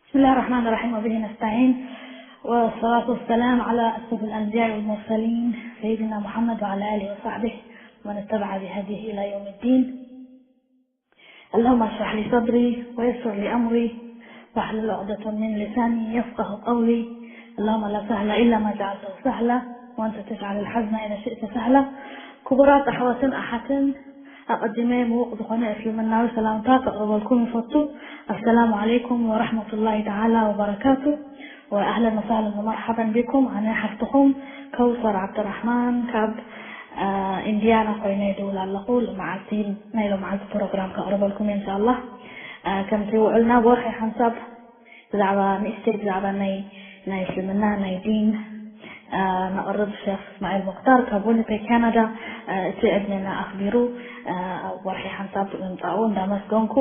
بسم الله الرحمن الرحيم، وبه نستعين، والصلاة والسلام على أشرف الأنبياء والمرسلين، سيدنا محمد وعلى آله وصحبه ومن اتبع بهديه إلى يوم الدين. اللهم اشرح لي صدري ويسر لي أمري واحلل عقدة من لساني يفقه قولي. اللهم لا سهل إلا ما جعلته سهلا وأنت تجعل الحزن إذا شئت سهلا. ክቡራት ኣሕዋትን ኣሓትን፣ ኣቐዲመ ምዉቕ ዝኾነ እስልምናዊ ሰላምታ ከቕርበልኩም ይፈቱ። ኣሰላሙ ዓለይኩም ወራሕመቱላሂ ተዓላ ወበረካቱ። ወኣህለን ወሳህለን ወመርሓበን ቢኩም። ኣነ ሓፍትኹም ከውሰር ዓብደራሕማን ካብ፣ አ፣ ኢንዲያና ኮይነ ይድውል ኣለኹ። ሎመዓልቲ ናይ ሎመዓልቲ ፕሮግራም ከቕርበልኩም እየ፣ እንሻኣላህ። አ፣ ከምቲ ውዕልና ብወርሒ ሓንሳብ ብዛዕባ ንእሽተይ ብዛዕባ ናይ፣ ናይ እስልምና ናይ ዲን፣ አ፣ ነቕርብ ሸኽ እስማዒል ሙኽታር ካብ ዊኒፔግ ካናዳ፣ አ፣ እቲ ዕድሜና ኣኽቢሩ፣ አ፣ ኣብ ወርሒ ሓንሳብ ብምምጻኡ እንዳመስገንኩ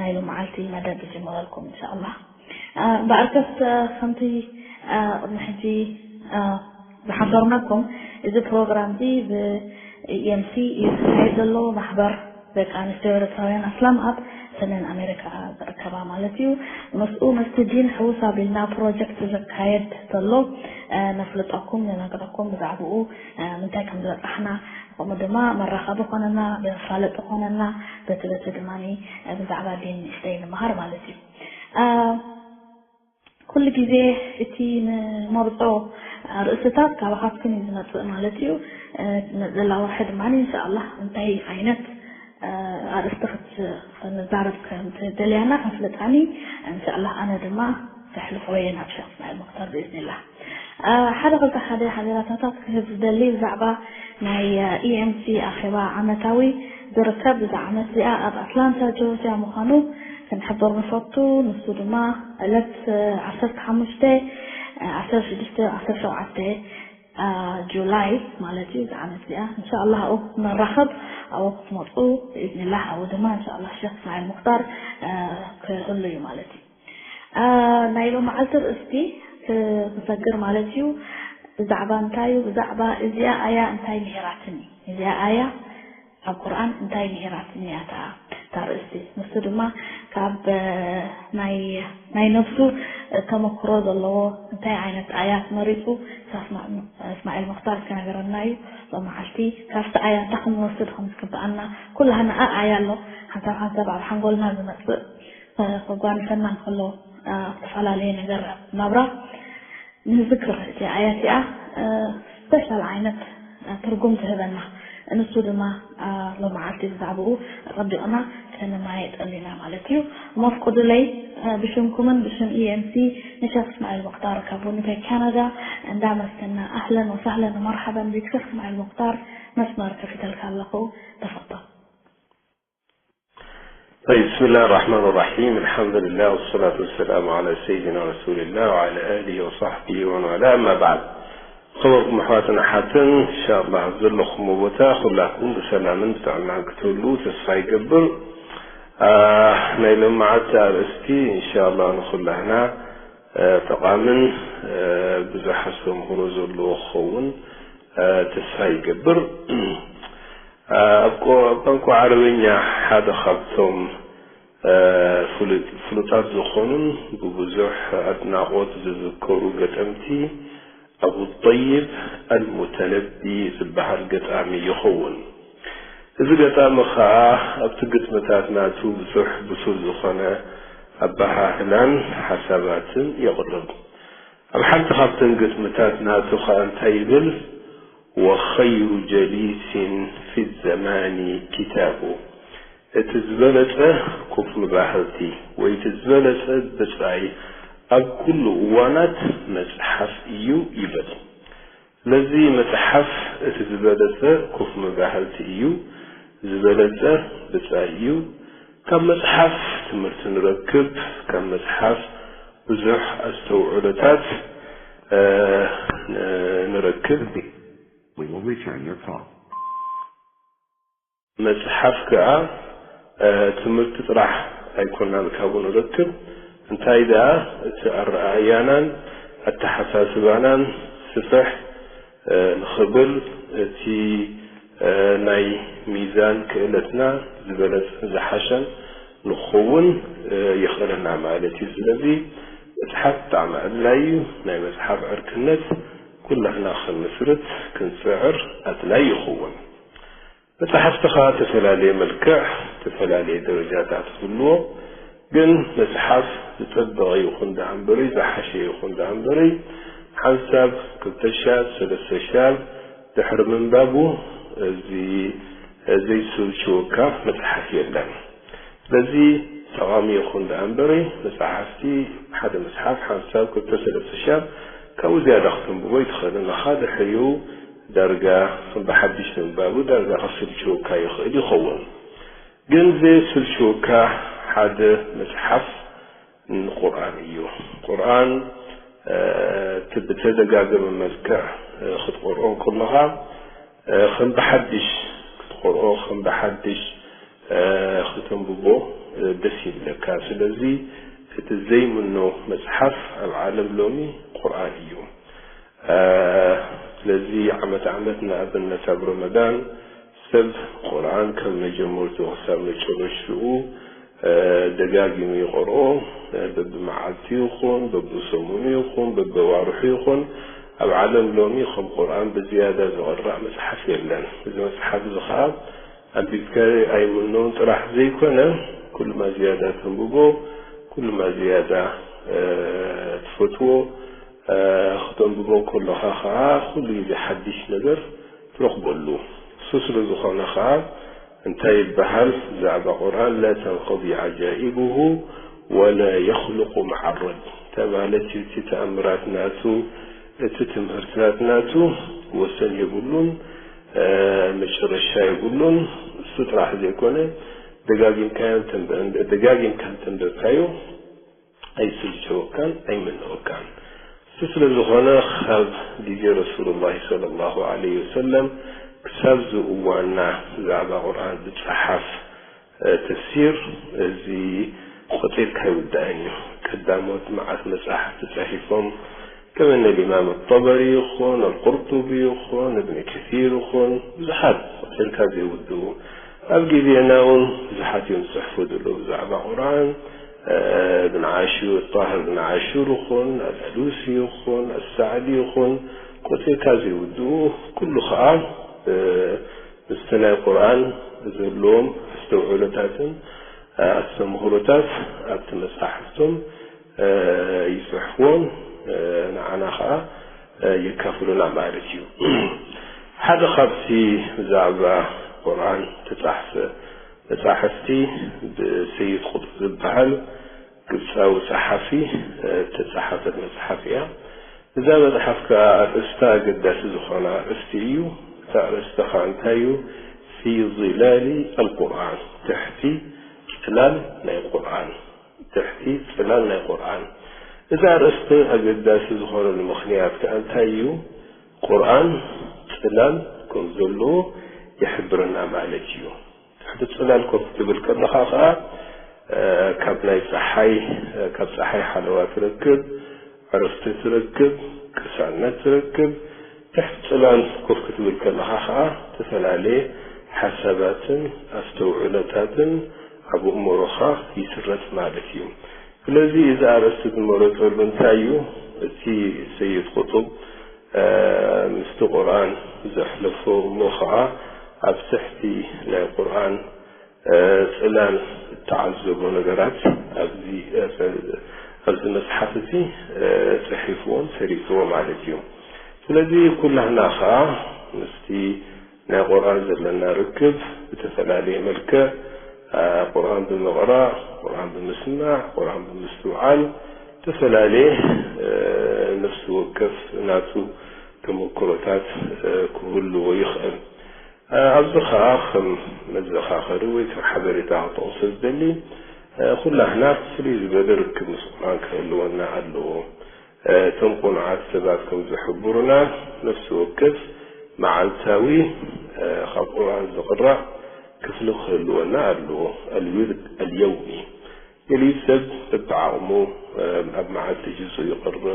ናይ ሎመዓልቲ መደብ ይጅምረልኩም፣ እንሻኣላህ። አ፣ እምበኣርከስ፣ አ፣ ከምቲ፣ አ፣ ቅድሚ ሕጂ፣ አ፣ ዝሓበርናኩም፣ እዚ ፕሮግራም እዚ ብ-፣ ኢ ኤም ሲ እዩ ዝካየድ ዘሎ፣ ማሕበር ደቂ ኣንስትዮ ኤርትራውያን ኣስላም ኣብ ሰሜን ኣሜሪካ ዝርከባ ማለት እዩ። ምስኡ ምስቲ ዲን ሕውስ ኣቢልና ፕሮጀክት ዘካየድ ዘሎ፣ አ፣ ነፍልጠኩም፣ ንነግረኩም ብዛዕባኡ፣ አ፣ ምንታይ ከም ዝበጻሕና፣ ከምኡ ድማ መራኸቢ ኮነና፣ መፋለጢ ኮነና፣ በቲ በቲ ድማ፣ አ፣ ብዛዕባ ዲን ንእሽተይ ንምሃር ማለት እዩ። አ፣ ኩሉ ግዜ እቲ ንመርጾ ኣርእስትታት ካባኻትኩም እዩ ዝመጽእ ማለት እዩ። እ፣ ትመጽእ ዘላ ወርሒ ድማ፣ እንሻኣላህ፣ እንታይ ዓይነት፣ እ፣ ኣርእስቲ ክት-፣ ክንዛረብ ከም ትደልያና ከፍልጣኒ፣ እንሻኣላህ፣ ኣነ ድማ ከሕልፎ እየ ናብ ሸኽ እስማዒል ሙኽታር ብኢዝኒላህ። እ፣ ሓደ ክልተ ሓደ ሓቤራታታት ክህብ ዝደሊ ብዛዕባ ናይ፣ እ፣ ኢ ኤም ሲ ኣኼባ ዓመታዊ ዝርከብ፣ እዛ ዓመት እዚኣ ኣብ ኣትላንታ ጆርጅያ ምዃኑ ክንሕብር ንፈቱ። ንሱ ድማ ዕለት ዓሰርተ ሓሙሽተ፣ ዓሰርተ ሽዱሽተ፣ ዓሰርተ ሸውዓተ ጁላይ ማለት እዩ። እዚ ዓመት እዚኣ እንሻኣላህ ኣብኡ ንራኸብ፣ ኣብኡ ክትመፁ ብኢዝኒላህ። ኣብኡ ድማ እንሻኣላህ ሸክ እስማዒል ሙክታር ክህሉ እዩ ማለት እዩ። ናይ ሎመዓልቲ ርእስቲ ክሰግር ማለት እዩ። ብዛዕባ እንታይ እዩ? ብዛዕባ እዚኣ ኣያ እንታይ ምሂራትኒ? እዚኣ ኣያ ኣብ ቁርኣን እንታይ ምሂራትኒ እያ እታ፣ እታ ርእሲ? ንሱ ድማ ካብ፣ እ፣ ናይ፣ ናይ ነብሱ፣ እ፣ ተመክሮ ዘለዎ እንታይ ዓይነት ኣያት መሪጹ፣ እታ እስማ-፣ እስማዒል ሙኽታር ክነገረና እዩ። ሎመዓልቲ ካብቲ ኣያ እንታይ ክንወስድ ከም ዝግብኣና፣ ኩላህና ኣያ ኣሎ። ሓንሳብ ሓንሳብ ኣብ ሓንጎልና ዝመጽእ፣ እ፣ ከጓንፈና እንከሎ፣ እ፣ ኣብ ዝተፈላለየ ነገር ናብራ ንዝክር እቲ ኣያ እቲኣ፣ እ፣ ስፔሻል ዓይነት፣ እ፣ ትርጉም ትህበና። ንሱ ድማ፣ እ፣ ሎመዓልቲ ብዛዕባኡ ኣጸቢቕና ከነመያየጠሉ ኢና ማለት እዩ። እሞ ፍቁዱለይ፣ እ፣ ብሽምኩምን ብሽም ኢ ኤም ሲ ንሸኽ እስማዒል ሙኽታር ካብ ዊኒፔግ ካናዳ እንዳመስገና፣ ኣህለን ወሳህለን ወመርሓበን ቢክ ሸኽ እስማዒል ሙኽታር፣ መስመር ከፊተልካ ኣለኹ። ተፈضل። طيب، بسم الله الرحمن الرحيم. الحمد لله والصلاة والسلام على سيدنا رسول الله وعلى آله وصحبه ومن والاه. أما بعد. ዝኸበርኩም ኣሕዋትን ኣሓትን፣ ኢንሻኣላህ ኣብ ዘለኹምዎ ቦታ ኩላትኩም ብሰላምን ብጥዕናን ክትህልዉ ተስፋ ይገብር። አ፣ ናይ ሎመዓልቲ ኣርእስቲ ኢንሻኣላህ ንኹላህና፣ አ፣ ጠቓምን፣ አ፣ ብዙሕ ኣስተምህሮ ዘለዎ ክኸውን፣ አ፣ ተስፋ ይገብር። አ፣ ኣብ ቆ-፣ ኣብ ቋንቋ ዓረበኛ ሓደ ካብቶም፣ አ፣ ፍሉጥ-፣ ፍሉጣት ዝኾኑን ብብዙሕ ኣድናቖት ዝዝከሩ ገጠምቲ ኣቡ ጠይብ ኣልሙተነቢ ዝበሃል ገጣሚ ይኸውን። እዚ ገጣሚ ኸኣ ኣብቲ ግጥምታት ናቱ ብዙሕ ብሱል ዝኾነ ኣበሃህላን ሓሳባትን የቕርብ። ኣብ ሓንቲ ካብተን ግጥምታት ናቱ ኸኣ እንታይ ይብል? "ወኸይሩ ጀሊሲን ፊ ዘማኒ ኪታቡ"፣ እቲ ዝበለጸ ኮፍ መባህልቲ ወይ እቲ ዝበለጸ ብጻይ ኣብ ኩሉ እዋናት መጽሓፍ እዩ ይብል። ስለዚ መጽሓፍ እቲ ዝበለጸ ኮፍ መባህልቲ እዩ፣ ዝበለጸ ብጻይ እዩ። ካብ መጽሓፍ ትምህርቲ ንረክብ፣ ካብ መጽሓፍ ብዙሕ ኣስተውዕሎታት፣ እ፣ ን-፣ ንረክብ። We will return your call. መጽሓፍ ከኣ፣ እ፣ ትምህርቲ ጥራሕ ኣይኮናን ካብኡ ንረክብ፣ እንታይ ደኣ እቲ ኣረኣእያናን ኣተሓሳስባናን ስፍሕ፣ እ፣ ንኽብል፣ እቲ፣ እ፣ ናይ ሚዛን ክእለትና ዝበለጸን ዝሓሸን ንኽኸውን፣ እ፣ የኽእለና ማለት እዩ። ስለዚ መጽሓፍ ብጣዕሚ ኣድላዪ እዩ። ናይ መጽሓፍ ዕርክነት ኩላህና ክንምስርት ክንጽዕር ኣድላዪ ይኸውን። መጽሓፍቲ ኸኣ ዝተፈላለየ መልክዕ፣ ዝተፈላለየ ደረጃታት ይህልዎ። ግን መጽሓፍ ዝጸበቐ ይኹን ደኣ እምበሪ፣ ዝሓሸ ይኹን ደኣ እምበሪ፣ ሓንሳብ ክልተ ሻብ፣ ሰለስተ ሻብ ድሕሪ ምንባቡ፣ እዚ ዘይስልችወካ መጽሓፍ የለን። ስለዚ ጠቓሚ ይኹን ደኣ እምበሪ፣ መጽሓፍቲ፣ ሓደ መጽሓፍ ሓንሳብ ክልተ ሰለስተ ሻብ፣ ካብኡ ዝያዳ ክተንብቦ ኣይትኽእልን ኢኻ። ድሕሪኡ ዳርጋ ከም ብሓድሽ ምንባቡ ዳርጋ ከስልችወካ ይኽእል ይኸውን። ግን ዘየስልችወካ ሓደ መጽሓፍ ንቁርኣን እዩ። ቁርኣን፣ እ፣ እቲ ብተደጋገመ መልክዕ፣ እ፣ ክትቆርኦ እንከለኻ፣ እ፣ ከም ብሓድሽ ክትቆርኦ፣ ከም ብሓድሽ፣ እ፣ ክተንብቦ፣ እ፣ ደስ ይብለካ። ስለዚ እቲ ዘይምኖ መጽሓፍ ኣብ ዓለም ሎሚ ቁርኣን እዩ። እ፣ ስለዚ ዓመት ዓመት ንኣብነት ኣብ ረመዳን ሰብ ቁርኣን ካብ መጀመርቱ ክሳብ መጨረሽትኡ፣ እ፣ ደጋጊሙ ይቐርኦ። እ፣ በብመዓልቲ ይኹን፣ በብሰሙኑ ይኹን፣ በብዋርሑ ይኹን፣ ኣብ ዓለም ሎሚ ከም ቁርኣን ብዝያዳ ዝቕራእ መጽሓፍ የለን። እዚ መጽሓፍ እዚ ኸኣ ኣንቢብካዮ ኣይምኖን ጥራሕ ዘይኮነ፣ ኩሉ ማ ዝያዳ ተንብቦ፣ ኩሉ ማ ዝያዳ፣ እ፣ ትፈትዎ። እ፣ ክተንብቦ ከለኻ ኸኣ ኩሉ ግዜ ሓድሽ ነገር ትረኽበሉ። እሱ ስለ ዝኾነ ኸኣ እንታይ ይበሃል? ብዛዕባ ቁርኣን፣ "ላ ተንቀዲ ዓጃኢብሁ ወላ የኽሉቁ መዓረድ" እንታይ ማለት እዩ? እቲ ተኣምራት ናቱ፣ እቲ ትምህርትታት ናቱ ወሰን የብሉን፣ እ፣ መጨረሻ የብሉን። እሱ ጥራሕ ዘይኮነ፣ ደጋጊምካዮ እንተንበ-፣ ደጋጊምካ እንተንበብካዮ፣ ኣይስልቸወካን ኣይምነወካን። እሱ ስለ ዝኾነ፣ ካብ ግዜ ረሱሉላሂ ሰለላሁ ዐለይሂ ወሰለም ክሳብ እዚ እዋንና ብዛዕባ ቁርኣን ዝጸሓፍ፣ እ፣ ተፍሲር፣ እዚ ቆጺርካ ኣይውዳእን እዩ። ቀዳሞት መዓት መጻሕፍቲ ጽሒፎም፣ ከም እነ ልኢማም ጠበሪ ይኹን፣ ኣልቁርጡቢ ይኹን፣ እብኒ ከሲር ይኹን፣ ብዙሓት ቆጺርካ ዘይውድኡ። ኣብ ግዜና እውን ብዙሓት እዮም ዝጽሕፉ ዘለዉ ብዛዕባ ቁርኣን። እ፣ እብን ዓሹር፣ ጣህር እብን ዓሹር ይኹን፣ ኣልኣሉሲ ይኹን፣ ኣሳዕዲ ይኹን፣ ቆጺርካ ዘይውድኡ፣ ኩሉ ኸኣ፣ እ፣ ምስቲ ናይ ቁርኣን ዘለዎም ኣስተውዕሎታትን፣ እ፣ ኣስተምህሮታት ኣብቲ መጻሕፍቶም፣ እ፣ ይጽሕፍዎን፣ እ፣ ንዓና ኸኣ፣ እ፣ የካፍሉና ማለት እዩ። ሓደ ካብቲ ብዛዕባ ቁርኣን ተጻሕፈ መጻሕፍቲ ብሰይድ ቁጥብ ዝበሃል ግብጻዊ ጸሓፊ፣ እ፣ እተጻሓፈት መጽሓፍ እያ። እዛ መጽሓፍ ከኣ ኣርእስታ ኣገዳሲ ዝኾነ ኣርእስቲ እዩ። እቲ ኣርእስቲ ኸኣ እንታይ እዩ? ፊ ظላሊ ኣልቁርኣን፣ ትሕቲ ጽላል ናይ ቁርኣን፣ ትሕቲ ጽላል ናይ ቁርኣን። እዚ ኣርእስቲ ኣገዳሲ ዝኾነሉ ምኽንያት ከኣ እንታይ እዩ? ቁርኣን ጽላል ከም ዘለዎ ይሕብረና ማለት እዩ። ትሕቲ ጽላል ኮፍ ክትብል ከለኻ ኸኣ፣ እ፣ ካብ ናይ ጸሓይ፣ እ፣ ካብ ጸሓይ ሓለዋ ትረክብ፣ ዕረፍቲ ትረክብ፣ ቅሳነት ትረክብ። ትሕቲ ጽላል ኮፍ ክትብል ከለኻ ኸኣ፣ ዝተፈላለየ ሓሳባትን ኣስተውዕሎታትን ኣብ ኣእምሮኻ ይስረጽ ማለት እዩ። ስለዚ እዚ ኣርእስቲ ዝመረጸሉ እንታይ እዩ? እቲ ሰይድ ቁጡብ፣ እ፣ ምስቲ ቁርኣን ዘሕለፎ፣ እሞ ኸኣ ኣብ ትሕቲ ናይ ቁርኣን፣ እ፣ ጽላል እተዓዘቦ ነገራት ኣብዚ፣ እ፣ ኣብዚ መጽሓፍ እዚ፣ እ፣ ጽሒፍዎን ሰሪጽዎ ማለት እዩ። ስለዚ ኩላህና ኸኣ ምስቲ ናይ ቁርኣን ዘለና ርክብ ብተፈላለየ መልክዕ፣ እ፣ ቁርኣን ብምቕራእ፣ ቁርኣን ብምስማዕ፣ ቁርኣን ብምስትውዓል፣ ዝተፈላለየ፣ እ፣ ነፍሲ ወከፍ ናቱ ተመክሮታት፣ እ፣ ክህልዎ ይኽእል። እ፣ ኣብዚ ኸኣ ከም መዘኻኸሪ ወይ ከም ሓበሬታ ክጠቕሶ ዝደሊ፣ እ፣ ኩላህና ፍልይ ዝበለ ርክብ ምስ ቁርኣን ክህልወና ኣለዎ። እ፣ እቶም ቅኑዓት ሰባት ከም ዝሕብሩና፣ ነፍሲ ወከፍ መዓልታዊ፣ እ፣ ካብ ቁርኣን ዝቕራእ ክፍሊ ክህልወና ኣለዎ። ኣልዊርድ ኣልየውሚ። ገሊኡ ሰብ በብዓቕሙ፣ እ፣ ኣብ መዓልቲ ጅዙእ ይቕርእ፣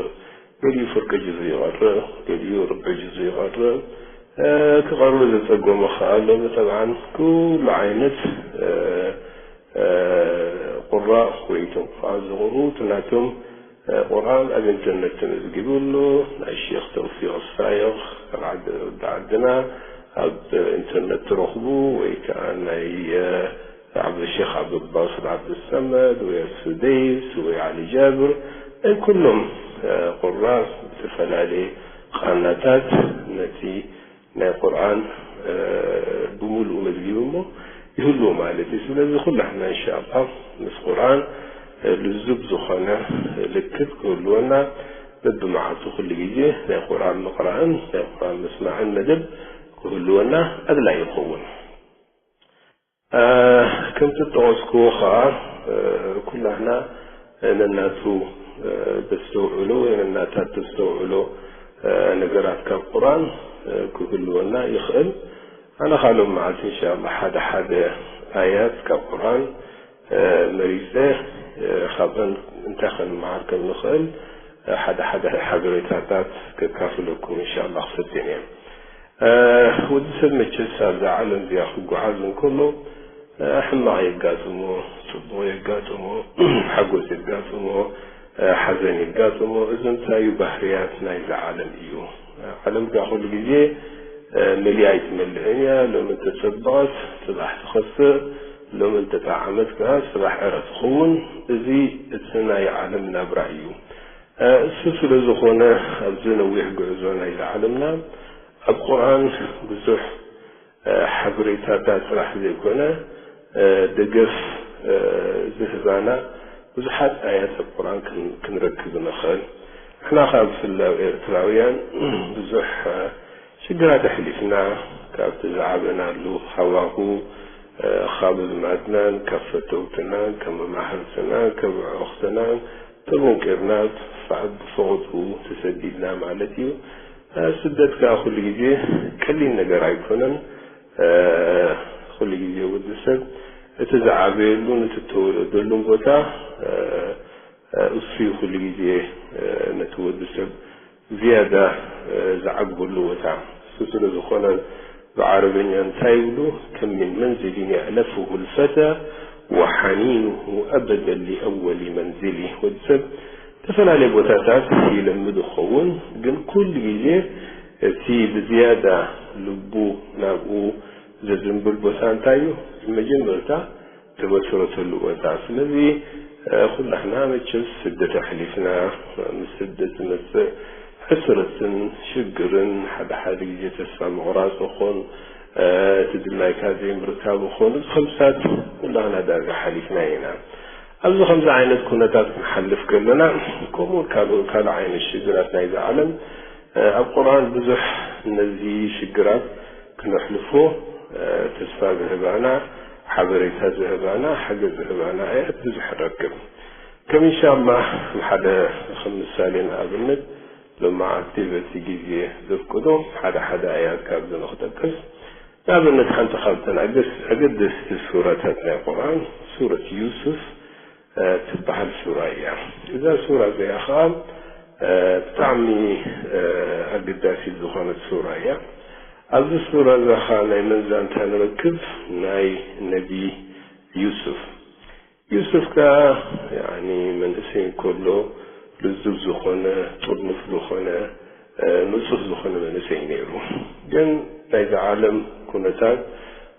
ገሊኡ ፍርቂ ጅዙእ ይቐርእ፣ ገሊኡ ርብዒ ጅዙእ ይቐርእ። እ፣ ክቐርብ ዘጸገሞ ኸኣ ኣሎ። ጠብዓን ኩሉ ዓይነት፣ እ፣ እ፣ ቁራእ ወይ እቶም ቁርኣን ዝቕርኡ እቲ ናቶም፣ ቁርኣን ኣብ ኢንተርነት ተመዝጊቡ ኣሎ። ናይ ሼኽ ተውፊቕ ሳይቕ ካብ ዓዲ ወዲ ዓድና ኣብ ኢንተርነት ትረኽቡ፣ ወይ ከዓ ናይ ዓብዱ ሼኽ ዓብዱልባስጥ ዓብዱሰመድ ወይ ሱደይስ ወይ ዓሊ ጃብር፣ ናይ ኩሎም ቁራ ብዝተፈላለየ ቃናታት ነቲ ናይ ቁርኣን ብሙሉኡ መዝጊቡ እሞ ይህልዎ ማለት እዩ። ስለዚ ኩላህና እንሻኣላ ምስ ቁርኣን ልዙብ ዝኾነ ልክብ ክህልወና፣ በብመዓልቱ ኩሉ ግዜ ናይ ቁርኣን ምቕራእን ናይ ቁርኣን ምስማዕን መደብ ክህልወና ኣድላይ ይኸውን። ከምቲ ዝጠቐስክዎ ኸዓ ኩላህና ነናቱ ተስተውዕሎ ወይ ነናታ ተስተውዕሎ ነገራት ካብ ቁርኣን ክህልወና ይኽእል። ኣነ ካልኦም መዓልቲ እንሻኣላ ሓደ ሓደ ኣያት ካብ ቁርኣን መሪፀ ካብአን እንታይ ክንመሃር ከም ንኽእል ሓደ ሓደ ሓበሬታታት ከካፍለኩም እንሻኣላ ክፈትን እየ። ወዲ ሰብ መቸስ ኣብዛ ዓለም እዚኣ ክጓዓዝ እንከሎ ሕማቕ የጋጥሞ፣ ፅቡቕ የጋጥሞ፣ ሓጎስ የጋጥሞ፣ ሓዘን የጋጥሞ። እዚ እንታይ እዩ? ባህርያት ናይዛ ዓለም እዩ። ዓለም ከኣ ኩሉ ግዜ መሊኣ ኣይትመልእን እያ። ሎሚ እንተጸበቐት ጽባሕ ትኸስእ፣ ሎሚ እንተጠዓመት ከኣ ጽባሕ ዕረ ትኸውን። እዚ እቲ ናይ ዓለም ናብራ እዩ። እሱ ስለ ዝኾነ ኣብዚ ነዊሕ ጉዕዞ ናይዛ ዓለምና ኣብ ቁርኣን ብዙሕ ሓበሬታታት ጥራሕ ዘይኮነ ደገፍ ዝህባና ብዙሓት ኣያት ኣብ ቁርኣን ክንረክብ ንኽእል። ንሕና ካብ ብፍላይ ኤርትራውያን ብዙሕ ሽግራት ኣሕሊፍና፣ ካብቲ ዝዓበናሉ ሃዋሁ፣ ካብ ኣዝማድናን ካብ ፈተውትናን ካብ መማህርትናን ካብ ኣዕሩኽትናን ተቦንቂርና ብፈቐድኡ ተሰዲድና ማለት እዩ። ስደት ከኣ ኩሉ ግዜ ቀሊል ነገር ኣይኮነን። ኩሉ ግዜ ወዲ ሰብ እቲ ዝዓበየሉን እቲ እተወለደሉን ቦታ እሱ እዩ ኩሉ ግዜ ነቲ ወዲ ሰብ ዝያዳ ዝዓግበሉ ቦታ። እሱ ስለ ዝኾነ ብዓረብኛ እንታይ ይብሉ? ከም ምን መንዝል የእለፍሁ ልፈታ ወሓኒንሁ ኣበደን ሊኣወሊ መንዝሊ። ወዲ ሰብ ዝተፈላለየ ቦታታት ይለምድ ይኸውን፣ ግን ኩሉ ግዜ እቲ ብዝያዳ ልቡ ናብኡ ዘዝንብል ቦታ እንታይ እዩ? መጀመርታ ተመስረተሉ ቦታ። ስለዚ ኩላህና መቸስ ስደት ኣሕሊፍና፣ ምስ ስደት ዝመፅእ ሕስረትን ሽግርን፣ ሓደ ሓደ ግዜ ተስፋ ምቑራፅ ይኹን እቲ ድላይካ ዘይምርካብ ይኹን፣ እዚ ከምሳት ኩላህና ዳርጋ ሓሊፍና ኢና። ኣብዚ ከምዚ ዓይነት ኩነታት ክንሓልፍ ከለና ከምኡ ካልእ ካልእ ዓይነት ሽግራት ናይዚ ዓለም ኣብ ቁርኣን ብዙሕ ነዚ ሽግራት ክነሕልፎ ተስፋ ዝህባና፣ ሓበሬታ ዝህባና፣ ሓገዝ ዝህባና ኣያት ብዙሕ ንረክብ። ከም እንሻላ ሓደ ከም ምሳሌ ንኣብነት ሎማዓንቲ በቲ ግዜ ዘፍቅዶ ሓደ ሓደ ኣያት ካብዚ ንክጠቅስ፣ ንኣብነት ሓንቲ ካብተን ኣገስ- ኣገደስቲ ሱራታት ናይ ቁርኣን ሱረት ዩሱፍ ትበሃል ሱራ እያ። እዛ ሱራ እዚኣ ኸዓ ብጣዕሚ ኣገዳሲት ዝኾነት ሱራ እያ። ኣብዚ ሱራ እዛ ኸዓ ናይ መን ዛንታ ንረክብ? ናይ ነቢ ዩሱፍ። ዩሱፍ ከኣ ያኒ መንእሰይ እንከሎ ልዙብ ዝኾነ፣ ጥርኑፍ ዝኾነ፣ ንጹህ ዝኾነ መንእሰይ ነይሩ። ግን ናይዚ ዓለም ኩነታት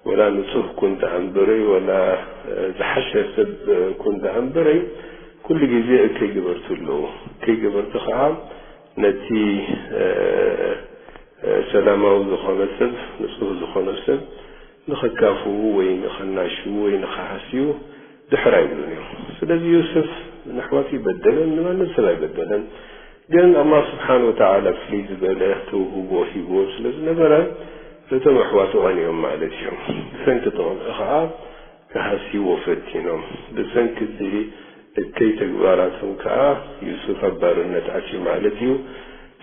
ወላ ንጹህ ኩን ደኣ እምበረይ፣ ወላ ዝሓሸ ሰብ ኩን ደኣ እምበረይ፣ ኩሉ ግዜ እከይ ገበርቲ ኣለዉ። እከይ ገበርቲ ከኣ ነቲ ሰላማዊ ዝኾነ ሰብ፣ ንጹህ ዝኾነ ሰብ ንኸካፍኡ ወይ ንኸናሽዉ ወይ ንኸሃስዩ ድሕር ኣይብሉን እዮም። ስለዚ ዮሴፍ ንኣሕዋቱ ኣይበደለን፣ ንማንም ሰብ ኣይበደለን። ግን ኣላህ ስብሓን ወተዓላ ፍልይ ዝበለ ተውህቦ ሂብዎ ስለ ዝነበረ፣ ነቶም ኣሕዋቱ ቐኒኦም ማለት እዮም። ብሰንኪ እቲ ቐንኢ ኸዓ ክሃስይዎ ፈቲኖም። ብሰንኪ እቲ እከይ ተግባራቶም ከኣ ዩሱፍ ኣብ ባርነት ኣትዩ ማለት እዩ።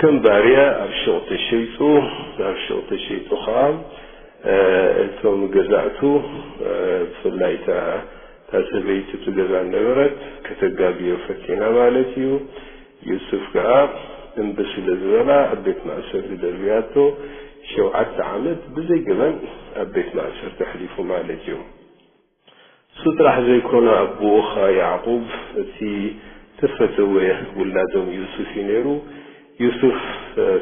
ከም ባርያ ኣብ ሹቕ ተሸይጡ፣ ኣብ ሹቕ ተሸይጡ ከኣ እቶም ገዛእቱ፣ ብፍላይ እታ እታ ሰበይቲ እቲ ገዛ ነበረት፣ ከተጋግዮ ፈቲና ማለት እዩ። ዩሱፍ ከኣ እምቢ ስለ ዝበላ ኣብ ቤት ማእሰርቲ ደርብያቶ ሸውዓተ ዓመት ብዘይ ገበን ኣብ ቤት ማእሰርቲ ኣሕሊፉ ማለት እዩ። እሱ ጥራሕ ዘይኮነ ኣቦኡ ኸኣ ያዕቁብ እቲ ተፈተወ ውላዶም ዩሱፍ እዩ ነይሩ። ዩሱፍ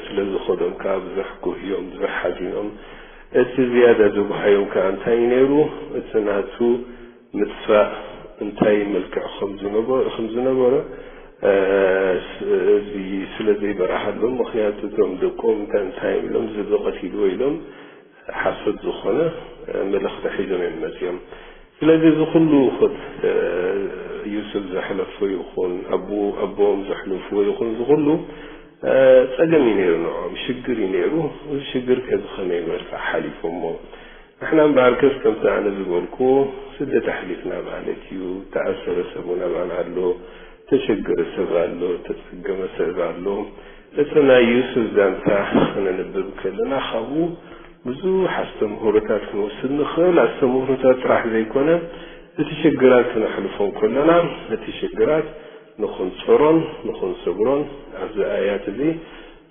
ስለ ዝኸዶም ከዓ ብዙሕ ጉህዮም፣ ብዙሕ ሓዚኖም። እቲ ዝያዳ ዝጉሃዮም ከዓ እንታይ እዩ ነይሩ? እቲ ናቱ ምጥፋእ እንታይ መልክዕ ከም ዝነበ-፣ ከም ዝነበረ፣ እዚ ስለ ዘይበራሃሎም፣ ምኽንያቱ እቶም ደቆም እንታይ እንታይ ኢሎም ዝብቐት ኢልዎ ኢሎም ሓሶት ዝኾነ መልእኽቲ ሒዞም እዮም መፅዮም። ስለዚ እዚ ኩሉ ኹት ዩሱፍ ዘሕለፎ ይኹን፣ ኣቦ-፣ ኣቦኦም ዘሕለፍዎ ይኹን፣ እዚ ኩሉ ፀገም እዩ ነይሩ፣ ንዕኦም ሽግር እዩ ነይሩ። እዚ ሽግር ከዚ ከመይ መርፃ ሓሊፎሞ? ንሕና እምበኣርከስ ከምቲ ኣነ ዝበልኩ ስደት ኣሕሊፍና ማለት እዩ። ተኣሰረ ሰብ እውን ኣባና ኣሎ፣ ተሸገረ ሰብ ኣሎ፣ ተፀገመ ሰብ ኣሎ። እቲ ናይ ዩሱፍ ዛንታ ክነንብብ ከለና ካብኡ ብዙሕ ኣስተምህሮታት ክንወስድ ንኽእል። ኣስተምህሮታት ጥራሕ ዘይኮነ፣ እቲ ሽግራት ክነሕልፎ ከለና፣ እቲ ሽግራት ንኽንፀሮን ንኽንሰግሮን ኣብዚ ኣያት እዚ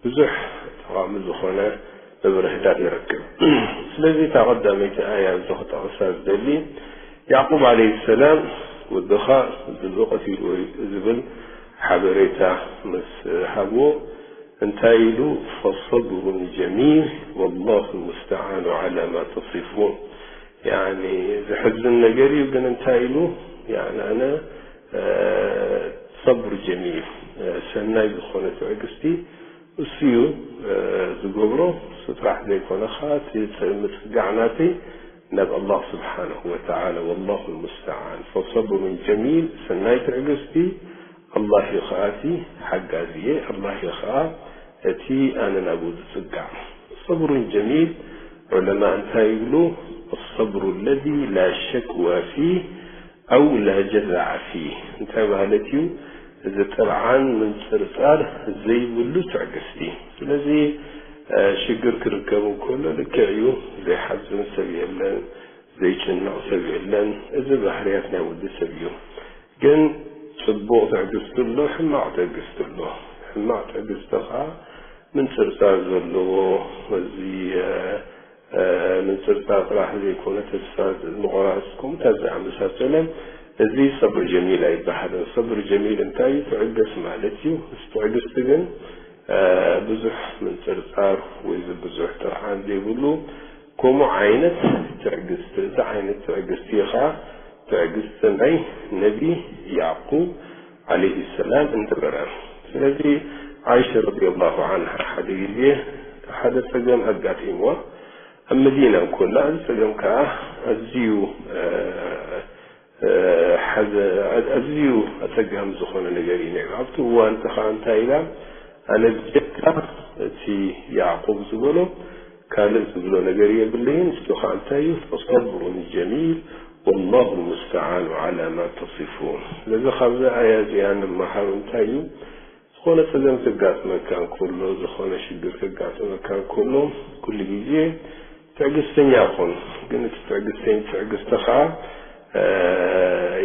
ብዙሕ ጠቓሚ ዝኾነ መብርህታት ንረክብ። ስለዚ እታ ቀዳመይቲ ኣያ እዚ ክጠቕሳ ዝደሊ፣ ያዕቁብ ዓለይሂ ሰላም ወድኻ ዝብቐት ኢልዎ እዩ ዝብል ሓበሬታ ምስ ሃብዎ እንታይ ኢሉ? ፈሰብሩን ጀሚል ወላሁ ልሙስተዓኑ ዓላ ማ ተሲፉን። ያኒ ዘሕዝን ነገር እዩ፣ ግን እንታይ ኢሉ? ያኒ ኣነ፣ እ፣ ሰብር ጀሚል፣ እ፣ ሰናይ ዝኾነ ትዕግስቲ እሱ እዩ፣ እ፣ ዝገብሮ። እሱ ጥራሕ ዘይኮነ ኸዓ እቲ ፅ-፣ ምፅጋዕ ናተይ ናብ ኣላህ ስብሓነሁ ወተዓላ፣ ወላሁ ልሙስተዓን። ፈሰብሩን ጀሚል፣ ሰናይ ትዕግስቲ፣ ኣላህ እዩ ኸዓ እቲ ሓጋዝየ፣ ኣላህ እዩ ኸዓ እቲ ኣነ ናብኡ ዝፅጋዕ። ሰብሩን ጀሚል፣ ዑለማ እንታይ ይብሉ? الصبر الذي لا شكوى فيه أو لا جزع فيه። እንታይ ማለት እዩ? እዚ ጥርዓን ምንፅርፃር ዘይብሉ ትዕግስቲ። ስለዚ፣ እ፣ ሽግር ክርከብ እንከሎ ልክዕ እዩ፣ ዘይሓዝን ሰብ የለን፣ ዘይጭነቕ ሰብ የለን። እዚ ባህርያት ናይ ወዲ ሰብ እዩ። ግን ጽቡቕ ትዕግስቲ ኣሎ፣ ሕማቕ ትዕግስቲ ኣሎ። ሕማቕ ትዕግስቲ ኸኣ ምንጽርጻር ዘለዎ፣ እዚ፣ እ፣ እ፣ ምንጽርጻር ጥራሕ ዘይኮነ፣ ተስፋ ምቑራጽ፣ ከምኡታት ዝኣመሳሰለ፣ እዚ ሰብሪ ጀሚል ኣይበሃልን። ሰብሪ ጀሚል እንታይ እዩ? ትዕገስ ማለት እዩ። ምስ ትዕግስቲ ግን፣ እ፣ ብዙሕ ምንጽርጻር ወይ ብዙሕ ጥርዓን ዘይብሉ፣ ከምኡ ዓይነት ትዕግስቲ፣ እዚ ዓይነት ትዕግስቲ እዩ ኸዓ ትዕግስቲ ናይ ነቢ ያዕቁብ ዓለይሂ ሰላም እንተበረ። ስለዚ ዓይሸ ረዲየላሁ ዓንሃ ሓደ ግዜ ሓደ ጸገም ኣጋጢምዋ፣ ኣብ መዲና እንኮላ፣ እዚ ጸገም ከኣ ኣዝዩ፣ እ፣ እ፣ ሓዘ-፣ ኣዝዩ ኣጸጋሚ ዝኾነ ነገር እዩ ነይሩ። ኣብቲ እዋን እቲ ኸኣ እንታይ ኢላ? ኣነ ብጀካ እቲ ያዕቁብ ዝበሎ ካልእ ዝብሎ ነገር የብለይን፣ ንሱ ኸኣ እንታይ እዩ? ፈሰብሩን ጀሚል ወላሁ ልሙስተዓኑ ዓላ ማ ተሲፉን። ስለዚ ካብዛ ኣያ እዚኣ ንመሃሮ እንታይ እዩ? ዝኾነ ጸገም ከጋጥመካ እንከሎ፣ ዝኾነ ሽግር ከጋጥመካ እንከሎ፣ ኩሉ ግዜ ትዕግስተኛ ኩን። ግን እቲ ትዕግስተኝ-፣ ትዕግስቲ ኸኣ፣ እ፣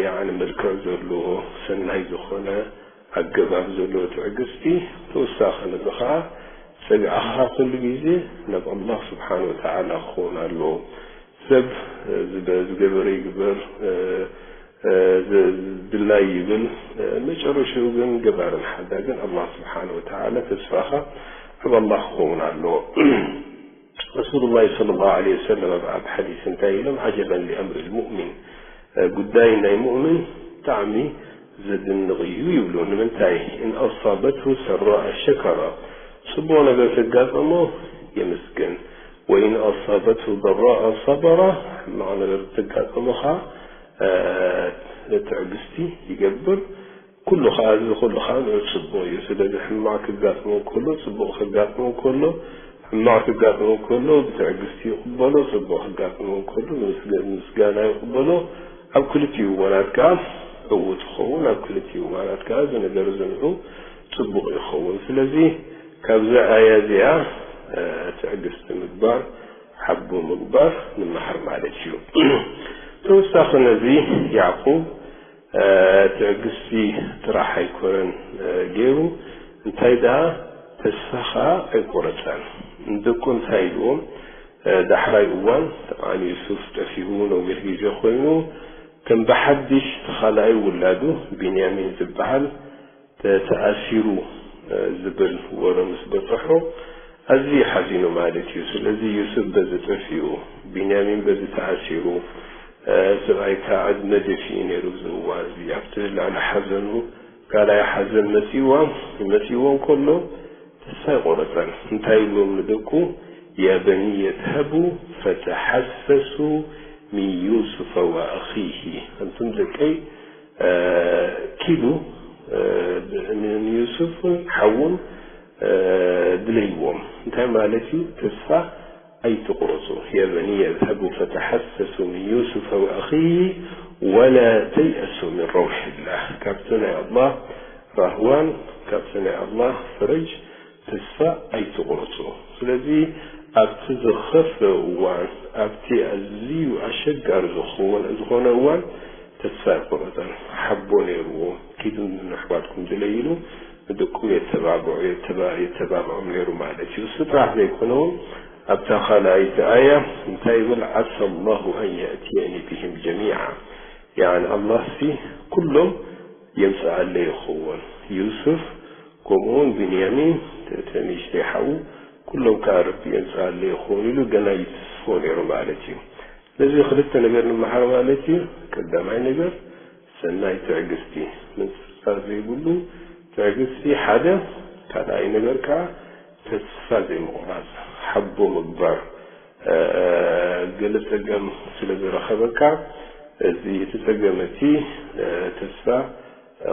ያዕኒ መልክዕ ዘለዎ፣ ሰናይ ዝኾነ ኣገባብ ዘለዎ ትዕግስቲ፣ ተወሳኺ ነዚ ኸኣ ጸግዕኻ ኩሉ ግዜ ናብ ኣላህ ስብሓን ወተዓላ ክኸውን ኣለዎ። ሰብ፣ እ፣ ዝገ-፣ ዝገበረ ይግበር፣ እ፣ እ፣ ዝ-፣ ድላይ ይብል። እ፣ መጨረሽኡ ግን ገባርን ሓዳግን ኣላህ ስብሓን ወተዓላ፣ ተስፋኻ ኣብ ኣላህ ክኸውን ኣለዎ። ረሱሉላህ ሰለላሁ ዐለይሂ ወሰለም ኣብ፣ ኣብ ሓዲስ እንታይ ኢሎም? ዓጀበን ሊኣምሪ ልሙእሚን፣ እ፣ ጉዳይ ናይ ሙእሚን ብጣዕሚ ዘድንቕ እዩ ይብሉ። ንምንታይ? ኢን ኣሳበትሁ ሰራእ ሸከረ፣ ጽቡቕ ነገር ተጋጠሞ የመስግን፣ ወኢን ኣሳበትሁ ደራእ ሰበረ፣ ሕማቕ ነገር ተጋጠሞ ኸኣ፣ እ፣ ትዕግስቲ ይገብር። ኩሉ ኸኣ፣ እዚ ኩሉ ኸኣ ንዑ ጽቡቕ እዩ። ስለዚ ሕማቕ ክጋጥሞ ከሎ፣ ጽቡቕ ክጋጥሞ ከሎ፣ ሕማቕ ክጋጥሞ ከሎ ብትዕግስቲ ይቕበሎ፣ ጽቡቕ ክጋጥሞ ከሎ ብምስገ-፣ ምስጋና ይቕበሎ። ኣብ ክልቲኡ እዋናት ከኣ ዕዉት ይኸውን፣ ኣብ ክልቲኡ እዋናት ከኣ እዚ ነገር እዚ ንዑ ጽቡቕ ይኸውን። ስለዚ ካብዛ ኣያ እዚኣ፣ እ፣ ትዕግስቲ ምግባር፣ ሓቦ ምግባር ንመሃር ማለት እዩ። ተወሳኺ ነዚ ያዕቁብ እ፣ ትዕግስቲ ጥራሕ ኣይኮነን፣ እ፣ ገይሩ፣ እንታይ ደኣ ተስፋ ኸኣ ኣይቆረጸን። ንደቁ እንታይ ኢልዎም? እ፣ ዳሕራይ እዋን፣ ጠብዓን ዩሱፍ ጠፊኡ ነዊሕ ግዜ ኮይኑ፣ ከም ብሓድሽ እቲ ኻልኣይ ውላዱ ቢንያሚን ዝበሃል ተ-፣ ተኣሲሩ፣ እ፣ ዝብል ወረ ምስ በጽሖ ኣዝዩ ሓዚኑ ማለት እዩ። ስለዚ ዩሱፍ በዚ ጠፊኡ፣ ቢንያሚን በዚ ተኣሲሩ፣ እ፣ ሰብኣይ ከዓ ዕድመ ደፊኡ ነይሩ ኣብዚ እዋን እዚ። ኣብቲ ልዕሊ ሓዘኑ ካልኣይ ሓዘን መጺእዋ-፣ መጺእዎ እንከሎ ተስፋ ኣይቆረጸን። እንታይ ይብሎም ንደቁ? "ያ በንየ እዝሀቡ ፈተሓሰሱ ሚን ዩሱፈ ወኣኺሂ።" ኣንቱም ደቀይ፣ እ፣ ኪዱ፣ እ፣ ብ-፣ ን-፣ ንዩሱፍን ሓዉን፣ እ፣ ድለይዎም። እንታይ ማለት እዩ? ተስፋ ኣይትቑረጹ። "ያ በንየ እዝሀቡ ፈተሓሰሱ ሚን ዩሱፈ ወኣኺሂ ወላ ተይኣሱ ሚን ረውሒላህ።" ካብቲ ናይ ኣላህ ራህዋን ካብቲ ናይ ኣላህ ፈረጅ ተስፋ ኣይትቑረጹ። ስለዚ ኣብቲ ዝኸፍአ እዋን፣ ኣብቲ ኣዝዩ ኣሸጋሪ ዝኸውን-፣ ዝኾነ እዋን ተስፋ ኣይቆረጸን። ሓቦ ነይርዎ። "ኪዱ ንኣሕዋትኩም ድለዩ" ኢሉ ንደቁ የተባብዖ-፣ የተባ-፣ የተባብዖም ነይሩ ማለት እዩ። እሱ ጥራሕ ዘይኮነ እውን ኣብታ ካልኣይቲ ኣያ እንታይ ይብል? "ዓሳ ላሁ ኣን የእትየኒ ቢሂም ጀሚዓ።" ያኒ ኣላህ ሲ ኩሎም የምጽኣለይ ይኸውን። ዩሱፍ ከምኡውን ቢንያሚን፣ እቲ ንእሽተይ ሓዉ፣ ኩሎም ከኣ ረቢ የምጽኣለይ ይኸውን ኢሉ ገና ይትስፎ ነይሩ ማለት እዩ። ስለዚ ክልተ ነገር ንመሃር ማለት እዩ። ቀዳማይ ነገር ሰናይ ትዕግስቲ፣ ምንጽርጻር ዘይብሉ ትዕግስቲ ሓደ። ካልኣይ ነገር ከኣ ተስፋ ዘይምቑራጽ፣ ሓቦ ምግባር። እ፣ ገለ ጸገም ስለ ዝረኸበካ እዚ እቲ ጸገም እቲ፣ እ፣ ተስፋ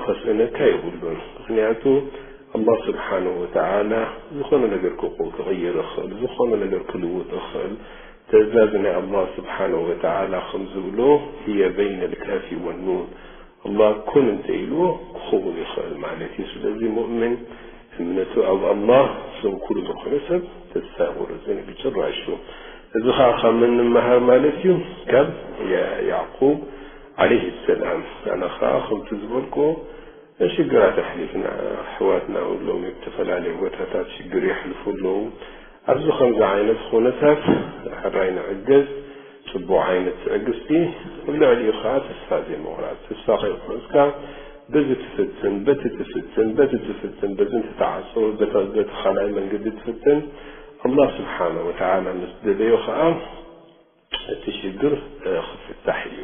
ከስእነካ የብሉን። ምኽንያቱ ኣላህ ስብሓነሁ ወተዓላ ዝኾነ ነገር ክቑ-፣ ክቕይር ይኽእል፣ ዝኾነ ነገር ክልውጥ ይኽእል። ትእዛዝ ናይ ኣላህ ስብሓነሁ ወተዓላ ከም ዝብሎ፣ "ህየ በይነ ልካፊ ወኑን"፣ ኣላህ ኩን እንተ ኢልዎ ክኸውን ይኽእል ማለት እዩ። ስለዚ ሙእምን እምነቱ ኣብ ኣላህ ሰንኩሉ ዝኾነ ሰብ ተስፋ ኣይቑረጽን ብጭራሹ። እዚ ኸዓ ካብ መን ንመሃር ማለት እዩ? ካብ ያ-፣ ያዕቁብ ዓለይሂ ሰላም። ኣነ ኸዓ ከምቲ ዝበልክዎ ሽግራት ኣሕሊፍና፣ ኣሕዋትና እውን ሎሚ ብዝተፈላለዩ ቦታታት ሽግር የሕልፉ ኣለዉ። ኣብዚ ከምዚ ዓይነት ኩነታት ሕራይ ንዕገዝ፣ ጽቡቕ ዓይነት ትዕግስቲ፣ ኣብ ልዕሊኡ ኸዓ ተስፋ ዘይምቑራጽ። ተስፋ ከይቆረጽካ በዚ ትፍትን፣ በቲ ትፍትን፣ በቲ ትፍትን፣ በዚ እንተተዓጸወ፣ በቲ፣ በቲ ካልኣይ መንገዲ ትፍትን፣ ኣላህ ስብሓነሁ ወተዓላ ምስ ደለዮ ኸዓ እቲ ሽግር፣ እ፣ ክፍታሕ እዩ።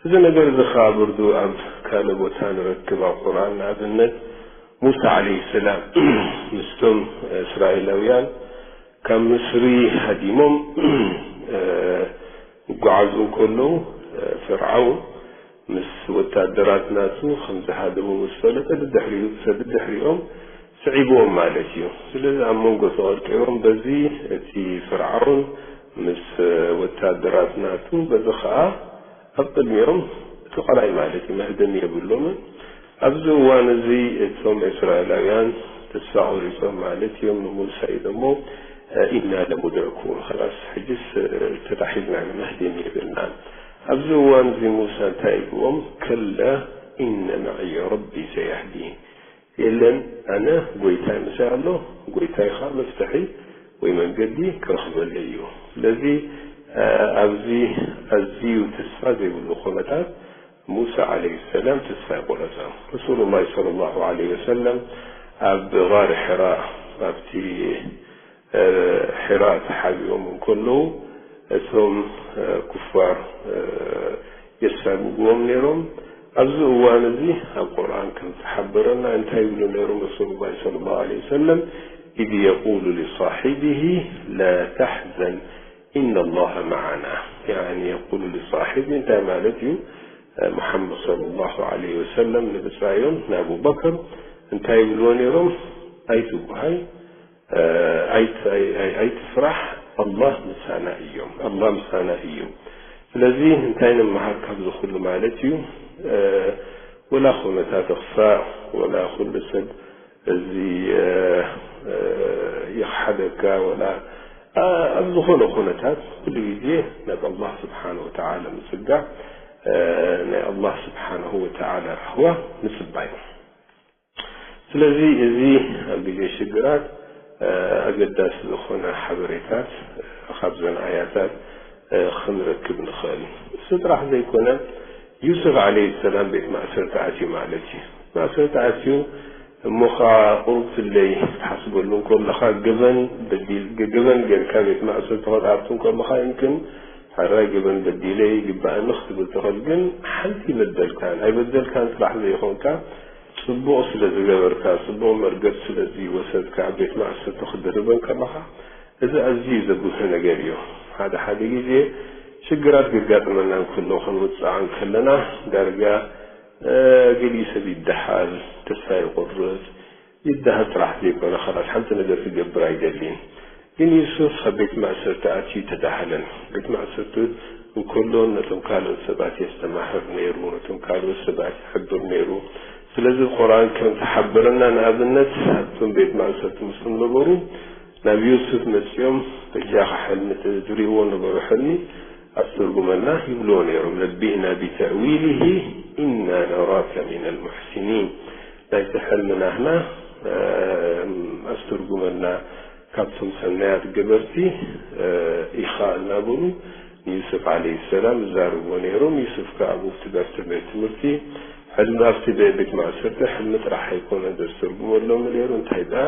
እዚ ነገር እዚ ኸዓ ብርዱ ኣብ ካልእ ቦታ ንረክብ። ኣብ ቁርኣን ንኣብነት ሙሳ ዓለይሂ ሰላም ምስቶም እስራኤላውያን ካብ ምስሪ ሃዲሞም፣ እ፣ ይጓዓዙ እንከለዉ፣ እ፣ ፍርዓውን ምስ ወታደራት ናቱ ከም ዝሃደሙ ምስ ፈለጠ ድድሕሪኡ፣ ድድሕሪኦም ስዒብዎም ማለት እዩ። ስለዚ ኣብ መንጎ ተቐርቂሮም በዚ እቲ ፍርዓውን ምስ ወታደራት ናቱ በዚ ኸዓ ኣብ ቅድሚኦም እቲ ቐላይ ማለት እዩ መህደሚ የብሎምን። ኣብዚ እዋን እዚ እቶም እስራኤላውያን ተስፋ ቆሪጾም ማለት እዮም ንሙሳ ኢሎሞ፣ "ኢና ለሙድረኩን፣ ኸላስ ሕጅስ ተታሒዝና ኢና፣ መህደሚ የብልናን።" ኣብዚ እዋን እዚ ሙሳ እንታይ ኢልዎም? "ከላ ኢነ መዕየ ረቢ ሰየህዲን።" የለን፣ ኣነ ጎይታይ ምሳይ ኣሎ፣ ጎይታይ ኸዓ መፍትሒ ወይ መንገዲ ክረኽበለይ እዩ። ስለዚ፣ እ፣ ኣብዚ ኣዝዩ ተስፋ ዘይብሉ ኩነታት ሙሳ ዓለይሂ ሰላም ተስፋ ኣይቆረጸን። ረሱሉላህ ሰለላሁ ዓለይሂ ወሰለም ኣብ ጋር ሒራ፣ ኣብቲ፣ እ፣ ሒራ ተሓቢኦም እንከለዉ፣ እቶም፣ እ፣ ኩፋር፣ እ፣ የሳግግዎም ነይሮም። ኣብዚ እዋን እዚ ኣብ ቁርኣን ከም ዝሓበረና እንታይ ይብሉ ነይሮም ረሱሉላህ ሰለላሁ ዓለይሂ ወሰለም? "ኢዝ የቁሉ ሊሳሒቢሂ ላ ተሕዘን ኢነላሃ መዓና።" ያኒ የቁሉ ሊሳሒቢ እንታይ ማለት እዩ? እ፣ ሙሓመድ ሰለላሁ ዓለይሂ ወሰለም ንብጻዮም ንኣቡበክር እንታይ ይብልዎ ነይሮም? "ኣይትጉሃይ፣ እ፣ ኣይት-፣ ኣይ-፣ ኣይ-፣ ኣይትፍራሕ፣ ኣላህ ምሳና እዮም፣ ኣላህ ምሳና እዩ።" ስለዚ እንታይ ንመሃር ካብዚ ኩሉ ማለት እዩ? እ፣ ወላ ኩነታት እኽፋእ፣ ወላ ኩሉ ሰብ እዚ፣ እ፣ እ፣ ይኽሓደካ፣ ወላ፣ እ፣ ኣብ ዝኾነ ኩነታት ኩሉ ግዜ ናብ ኣላህ ስብሓነ ወተዓላ ምጽጋዕ፣ እ፣ ናይ ኣላህ ስብሓነሁ ወተዓላ ራህዋ ምጽባይ። ስለዚ እዚ ኣብ ግዜ ሽግራት፣ እ፣ ኣገዳሲ ዝኾነ ሓበሬታት፣ እ፣ ካብዘን ኣያታት፣ እ፣ ክንረክብ ንኽእል። እሱ ጥራሕ ዘይኮነ፣ ዩሱፍ ዓለይሂ ሰላም ቤት ማእሰርቲ ኣትዩ ማለት እዩ። ማእሰርቲ ኣትዩ እሞ ኸዓ ቁሩብ ትለይ ክትሓስበሉ እንከለኻ ገበን በዲል-፣ ገ-፣ ገበን ጌርካ ቤት ማእሰርቲ ክትኣቱ እንከለኻ ይምክን፣ ሕራይ ገበን በዲለ ይግባእኒ ክትብል ትኽእል። ግን ሓንቲ በደልካን ኣይበደልካን ጥራሕ ዘይኮንካ፣ ጽቡቕ ስለ ዝገበርካ፣ ጽቡቕ መርገጽ ስለ ዝወሰድካ፣ ኣብ ቤት ማእሰርቲ ክድርበን ከለኻ፣ እዚ ኣዝዩ ዘጉህይ ነገር እዩ። ሓደ ሓደ ግዜ ሽግራት ዘጋጥመና እንከሎ፣ ክንውጽዓ እንከለና፣ ዳርጋ፣ እ፣ ገሊኡ ሰብ ይደሃል፣ ተስፋ ይቑርጽ፣ ይደሃል ጥራሕ ዘይኮነ፣ ኻላስ ሓንቲ ነገር ክገብር ኣይደልን። ግን ዩሱፍ ኣብ ቤት ማእሰርቲ ኣትዩ ተዳህለን። ቤት ማእሰርቲ እንከሎ ነቶም ካልኦት ሰባት የስተማህር ነይሩ፣ ነቶም ካልኦት ሰባት ይሕብር ነይሩ። ስለዚ ቁርኣን ከም ተሓበረና፣ ንኣብነት ኣብቶም ቤት ማእሰርቲ ምስ ዝነበሩ ናብ ዩሱፍ መጺኦም፣ በጃኻ ሕልሚ፣ እቲ ዝርእይዎ ነበሩ ሕልሚ ኣስተርጉመልና ይብልዎ ነይሮም። ነቢእና ቢተእዊሊሂ ኢና ነራከ ሚነል ሙሕሲኒን። ናይቲ ሕልሚ ናህና፣ እ፣ ኣስተርጉመልና፣ ካብቶም ሰናያት ገበርቲ፣ እ፣ ኢኻ እናበሉ ንዩሱፍ ዓለይሂ ሰላም ይዛረብዎ ነይሮም። ዩሱፍ ከኣ ኣብኡ ኣብቲ ቤት ትምህርቲ ሕልሚ፣ ኣብቲ ቤ-፣ ቤት ማእሰርቲ ሕልሚ ጥራሕ ኣይኮነን ዘስተርጉመሎም ነይሩ። እንታይ ደኣ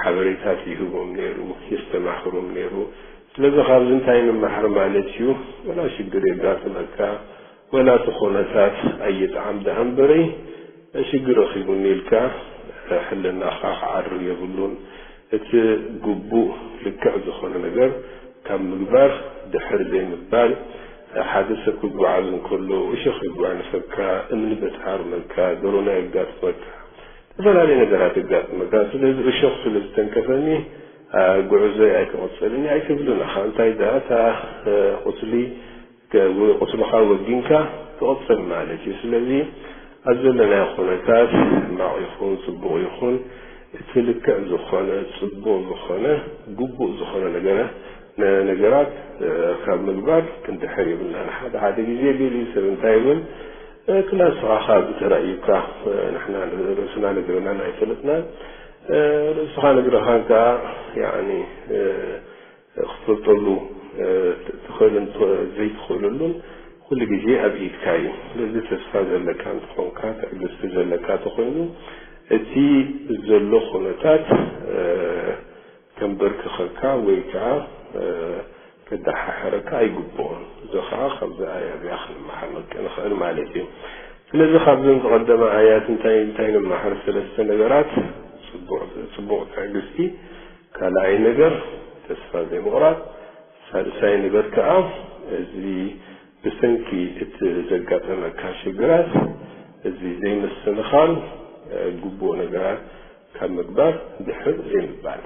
ሓበሬታት ይህቦም ነይሩ፣ የስተማኽሮም ነይሩ። ስለዚ ካብዚ እንታይ ንመሃር ማለት እዩ? ወላ ሽግር የጋጥመካ፣ ወላ እቲ ኩነታት ኣይጥዓም ደኣ እምበረይ፣ ሽግር ረኺቡኒ ኢልካ ሕልናኻ ክዓርር የብሉን። እቲ ግቡእ ልክዕ ዝኾነ ነገር ካብ ምግባር ድሕር ዘይምባል፣ ሓደ ሰብ ክጓዓዝ እንከሎ እሾኽ ይጓነፈካ፣ እምኒ በትሪ ይሃርመካ፣ ደሮና የጋጥመካ፣ ዝተፈላለዩ ነገራት የጋጥመካ። ስለዚ እሾኽ ስለ ዝተንከፈኒ፣ ኣ፣ ጉዕዞይ ኣይክቕጽልን እየ ኣይትብልን ኢኻ። እንታይ ደኣ እታ፣ እ፣ ቁስሊ፣ ቁስልኻ ወጊንካ ትቕጽል ማለት እዩ። ስለዚ ኣብ ዘለናዮ ኩነታት፣ ሕማቕ ይኹን ጽቡቕ ይኹን፣ እቲ ልክዕ ዝኾነ፣ ጽቡቕ ዝኾነ፣ ግቡእ ዝኾነ ነገረ-፣ ነ-፣ ነገራት፣ እ፣ ካብ ምግባር ክንድሕር የብልናን። ሓደ ሓደ ግዜ ገሊኡ ሰብ እንታይ ይብል? እ፣ ክላ ንስኻ ካብ ተራእዩካ፣ እ፣ ንሕና ርእስና ነግረናን ኣይፈለጥናን። እ፣ ርእስኻ ነግረኻን ከኣ፣ ያኒ፣ እ፣ ክትፈልጠሉ፣ እ፣ ትኽእልን ት-፣ ዘይትኽእለሉን ኩሉ ግዜ ኣብ ኢድካ እዩ። ስለዚ ተስፋ ዘለካ እንተኾንካ፣ ትዕግስቲ ዘለካ ተኾይኑ፣ እቲ ዘሎ ኩነታት፣ እ፣ ከንበርክኸካ ወይ ከኣ፣ እ፣ ከደሓሕረካ ኣይግብኦን። እዚ ከኣ ካብዚ ኣያ እዚኣ ክንመሃር ንክ-፣ ንኽእል ማለት እዩ። ስለዚ ካብዘን ዝቐደማ ኣያት እንታይ፣ እንታይ ንመሃር? ሰለስተ ነገራት፣ ጽቡቕ፣ ጽቡቕ ትዕግስቲ፣ ካልኣይ ነገር ተስፋ ዘይምቑራጽ፣ ሳልሳይ ነገር ከኣ እዚ ብሰንኪ እቲ ዘጋጠመካ ሽግራት እዚ ዘይምስንኻል፣ እ፣ ግቡእ ነገራት ካብ ምግባር ድሕር ዘይምባል።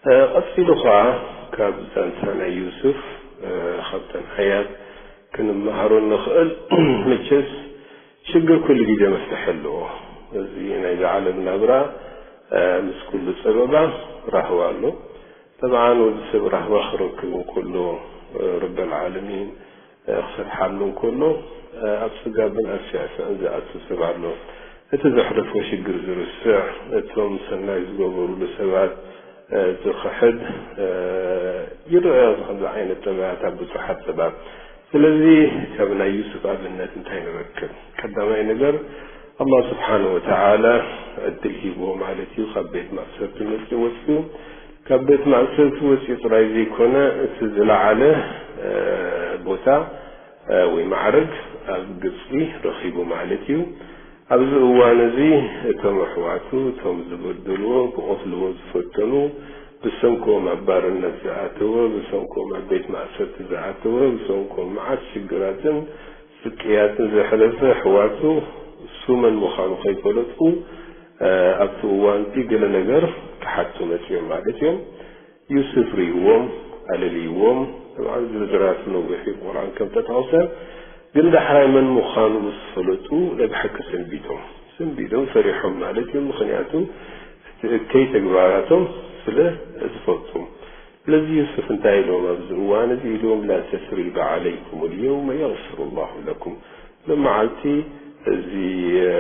እ፣ ቀጺሉ ኸኣ ካብ ዛንታ ናይ ዩሱፍ፣ እ፣ ካብተን ኣያት ክንመሃሮ እንኽእል፣ መቸስ ሽግር ኩሉ ግዜ መፍትሒ ኣለዎ። እዚ ናይዚ ዓለም ናብራ፣ እ፣ ምስ ኩሉ ጸበባ ራህዋ ኣሎ። ጠብዓን ወዲ ሰብ ራህዋ ክረክብ እንከሎ፣ እ፣ ረበል ዓለሚን፣ እ፣ ክፈትሓሉ እንከሎ፣ እ፣ ኣብ ጽጋብን ኣብ ስዕስዕን ዝኣቱ ሰብ ኣሎ። እቲ ዘሕለፎ ሽግር ዝርስዕ፣ እቶም ሰናይ ዝገበሩሉ ሰባት፣ እ፣ ዝኽሕድ፣ እ፣ ይረኣዮ ከምዚ ዓይነት ጠባያት ኣብ ብዙሓት ሰባት። ስለዚ ካብ ናይ ዩሱፍ ኣብነት እንታይ ንረክብ? ቀዳማይ ነገር፣ ኣላህ ስብሓነ ወተዓላ ዕድል ሂብዎ ማለት እዩ። ካብ ቤት ማእሰርቲ መጽኡ ወጺኡ፣ ካብ ቤት ማእሰርቲ ወጺኡ ጥራይ ዘይኮነ፣ እቲ ዝለዓለ፣ እ፣ ቦታ፣ እ፣ ወይ ማዕረግ ኣብ ግብጺ ረኺቡ ማለት እዩ። ኣብዚ እዋን እዚ እቶም ኣሕዋቱ፣ እቶም ዝበደልዎ፣ ክቐትልዎ ዝፈተኑ፣ ብሰንኮም ኣብ ባርነት ዝኣተወ፣ ብሰንኮም ኣብ ቤት ማእሰርቲ ዝኣተወ፣ ብሰንኮም መዓት ሽግራትን ስቅያትን ዘሕለፈ ኣሕዋቱ፣ እሱ መን ምዃኑ ከይፈለጡ፣ እ፣ ኣብቲ እዋን እቲ ገለ ነገር ክሓቱ መጺኦም ማለት እዮም። ዩሱፍ ርእይዎም፣ ኣለልይዎም። ጠብዓን ዝርዝራቱ ነዊሕ እዩ፣ ቁርኣን ከም ተጠቕሰ። ግን ዳሕራይ መን ምዃኑ ምስ ፈለጡ፣ ናይ ብሓቂ ሰንቢዶም። ሰንቢዶም፣ ፈሪሖም ማለት እዩ። ምኽንያቱ፣ እቲ እከይ ተግባራቶም ስለ ዝፈልጡ። ስለዚ ዩሱፍ እንታይ ኢሎም ኣብዚ እዋን እዚ? ኢሎም፣ "ላ ተስሪበ ዓለይኩም ልየውመ የግፊሩ ላሁ ለኩም።" ሎመዓልቲ እዚ፣ እ፣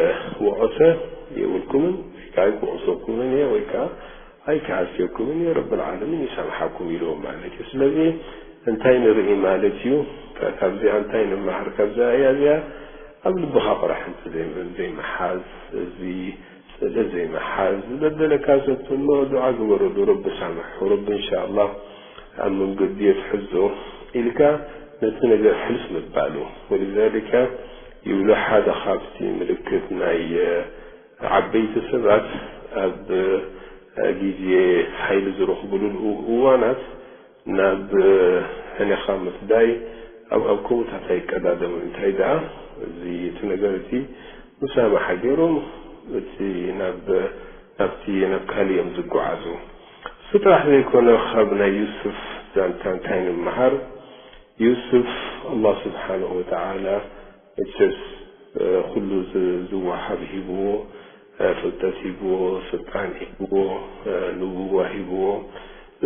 ወቐሰ የብልኩምን፣ ወይ ከዓ ኣይክወቕሰኩምን እየ፣ ወይ ከዓ ኣይክሃስየኩምን እየ፣ ረብል ዓለሚን ይሳምሓኩም ኢልዎም ማለት እዩ። ስለዚ እንታይ ንርኢ ማለት እዩ? ካ-፣ ካብዚኣ እንታይ ንመሃር? ካብዛ ኣያ እዚኣ ኣብ ልብኻ ቅርሕንቲ ዘይምሓዝ፣ እዚ ስእለት ዘይምሓዝ፣ ዝበደለካ ሰብ ተሎ ዱዓ ግበረሉ፣ ረቢ ሳምሑ፣ ረቢ እንሻኣላህ ኣብ መንገዲ የትሕዞ ኢልካ ነቲ ነገር ሕልፍ ምባሉ። ወሊዛሊከ ይብሉ ሓደ ካብቲ ምልክት ናይ ዓበይቲ ሰባት ኣብ ግዜ ሓይሊ ዝረኽብሉ እዋናት ናብ ሕኔኻ ምፍዳይ ኣብ ኣብ ከምኡታት ኣይቀዳደሙ። እንታይ ደኣ እዚ እቲ ነገር እቲ ሙሳማሓ ገይሮም እቲ ናብ ናብቲ ናብ ካልእ እዮም ዝጓዓዙ። እሱ ጥራሕ ዘይኮነ ካብ ናይ ዩሱፍ ዛንታ እንታይ ንምሃር? ዩሱፍ ኣላህ ስብሓንሁ ወተዓላ መቸስ ኩሉ ዝወሃብ ሂብዎ፣ ፍልጠት ሂብዎ፣ ስልጣን ሂብዎ፣ ንቡዋ ሂብዎ።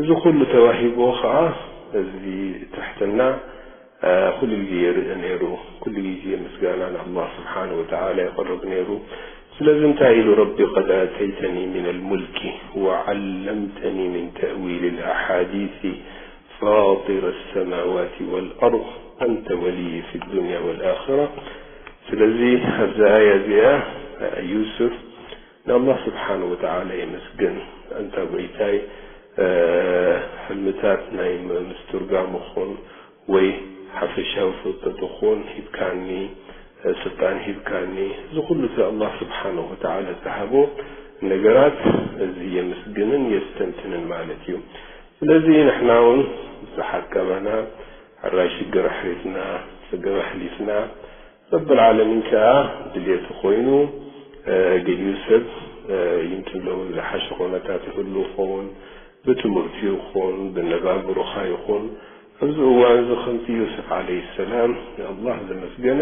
እዚ ኩሉ ተዋሂብዎ ከዓ እዚ ትሕትና ኩሉ ግዜ የርኢ ነይሩ። ኩሉ ግዜ ምስጋና ንኣላህ ስብሓንሁ ወተዓላ የቕርብ ነይሩ። ስለዚ እንታይ ኢሉ ረቢ? ቀድ ኣተይተኒ ሚነል ሙልኪ ወዓለምተኒ ሚን ተእዊል ልኣሓዲሲ ፋጢረ ሰማዋት ወልኣርድ ኣንተ ወልይ ፊ ዱንያ ወልኣኽራ። ስለዚ ኣብዚ ኣያ እዚኣ ዩሱፍ ንኣላህ ስብሓንሁ ወተዓላ የመስግን። ኣንታ ጎይታይ፣ ሕልምታት ናይ ምስትርጋም ይኹን ወይ ሓፈሻዊ ፍልጠት ይኹን ሂብካኒ፣ ስልጣን ሂብካኒ፣ እዚ ኩሉ እቲ ኣላህ ስብሓንሁ ወተዓላ ዝሃቦ ነገራት እዚ የመስግንን የስተንትንን ማለት እዩ። ስለዚ ንሕና እውን ብዙሓት ካባና ሕራይ ሽግር ኣሕሊፍና፣ ጸገም ኣሕሊፍና፣ ረብል ዓለሚን ከኣ ድልየቱ ኮይኑ፣ ገሊኡ ሰብ ይምትን ሎምን ዝሓሸ ኩነታት ይህሉ ይኸውን፣ ብትምህርቱ ይኹን ብነባብሮኻ ይኹን። ኣብዚ እዋን እዚ ከምቲ ዮሱፍ ዓለይሂ ሰላም ንኣላህ ዘመስገነ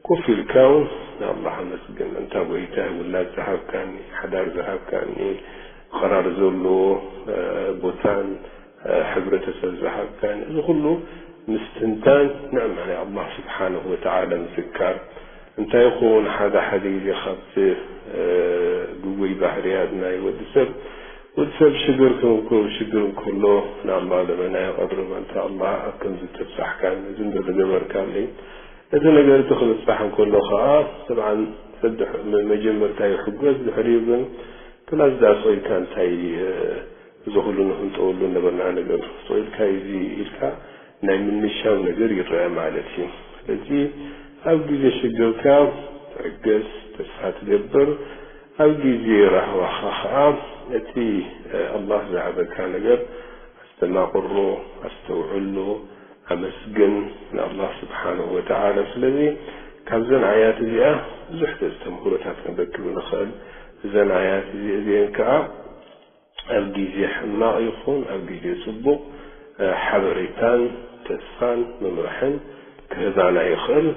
ኮፍ ኢልካ እውን ንኣላህ ኣመስግን። እንታ ጎይታይ፣ ውላድ ዝሃብካኒ፣ ሓዳር ዝሃብካኒ፣ ቀራር ዘለዎ ቦታን ሕብረተሰብ ዝሃብካኒ፣ እዚ ኩሉ ምስትንታን ንዕማ ናይ ኣላህ ስብሓንሁ ወተዓላ ምዝካር። እንታይ ይኸውን ሓደ ሓደ ግዜ ካብቲ ግጉይ ባህርያት ናይ ወዲ ሰብ፣ ወዲ ሰብ ሽግር ክምኩ ሽግር እንከሎ ንኣላህ ለመና የቐርብ። ኣንታ ኣላህ ኣብ ከምዚ ተብጻሕካኒ፣ እዚ እንዶ ዝገበርካለይ፣ እቲ ነገር እቲ ክብጻሕ እንከሎ ከዓ፣ ጥብዓን ሰብ ድሕ-፣ መ-፣ መጀመርታ ይሕጎስ፣ ድሕሪኡ ግን ክላስ ዳስ ኢልካ እንታይ እዚ ኩሉ ንክንጠወሉ ነበርና ነገር ሶ ኢልካ እዚ ኢልካ ናይ ምንሻው ነገር ይረአ ማለት እዩ። ስለዚ ኣብ ግዜ ሽግርካ ትዕገስ፣ ተስፋ ትገብር፣ ኣብ ግዜ ራህዋኻ ኸዓ እቲ ኣላህ ዝሃበካ ነገር ኣስተማቕሮ፣ ኣስተውዕሎ፣ ኣመስግን ንኣላህ ስብሓንሁ ወተዓላ። ስለዚ ካብዘን ኣያት እዚኣ ብዙሕ ተስተምህሮታት ክንረክብ ንኽእል። እዘን ኣያት እዚ-፣ እዚአን ከዓ ኣብ ግዜ ሕማቕ ይኹን ኣብ ግዜ ጽቡቕ፣ እ፣ ሓበሬታን ተስፋን መምርሕን ክህባና ይኽእል።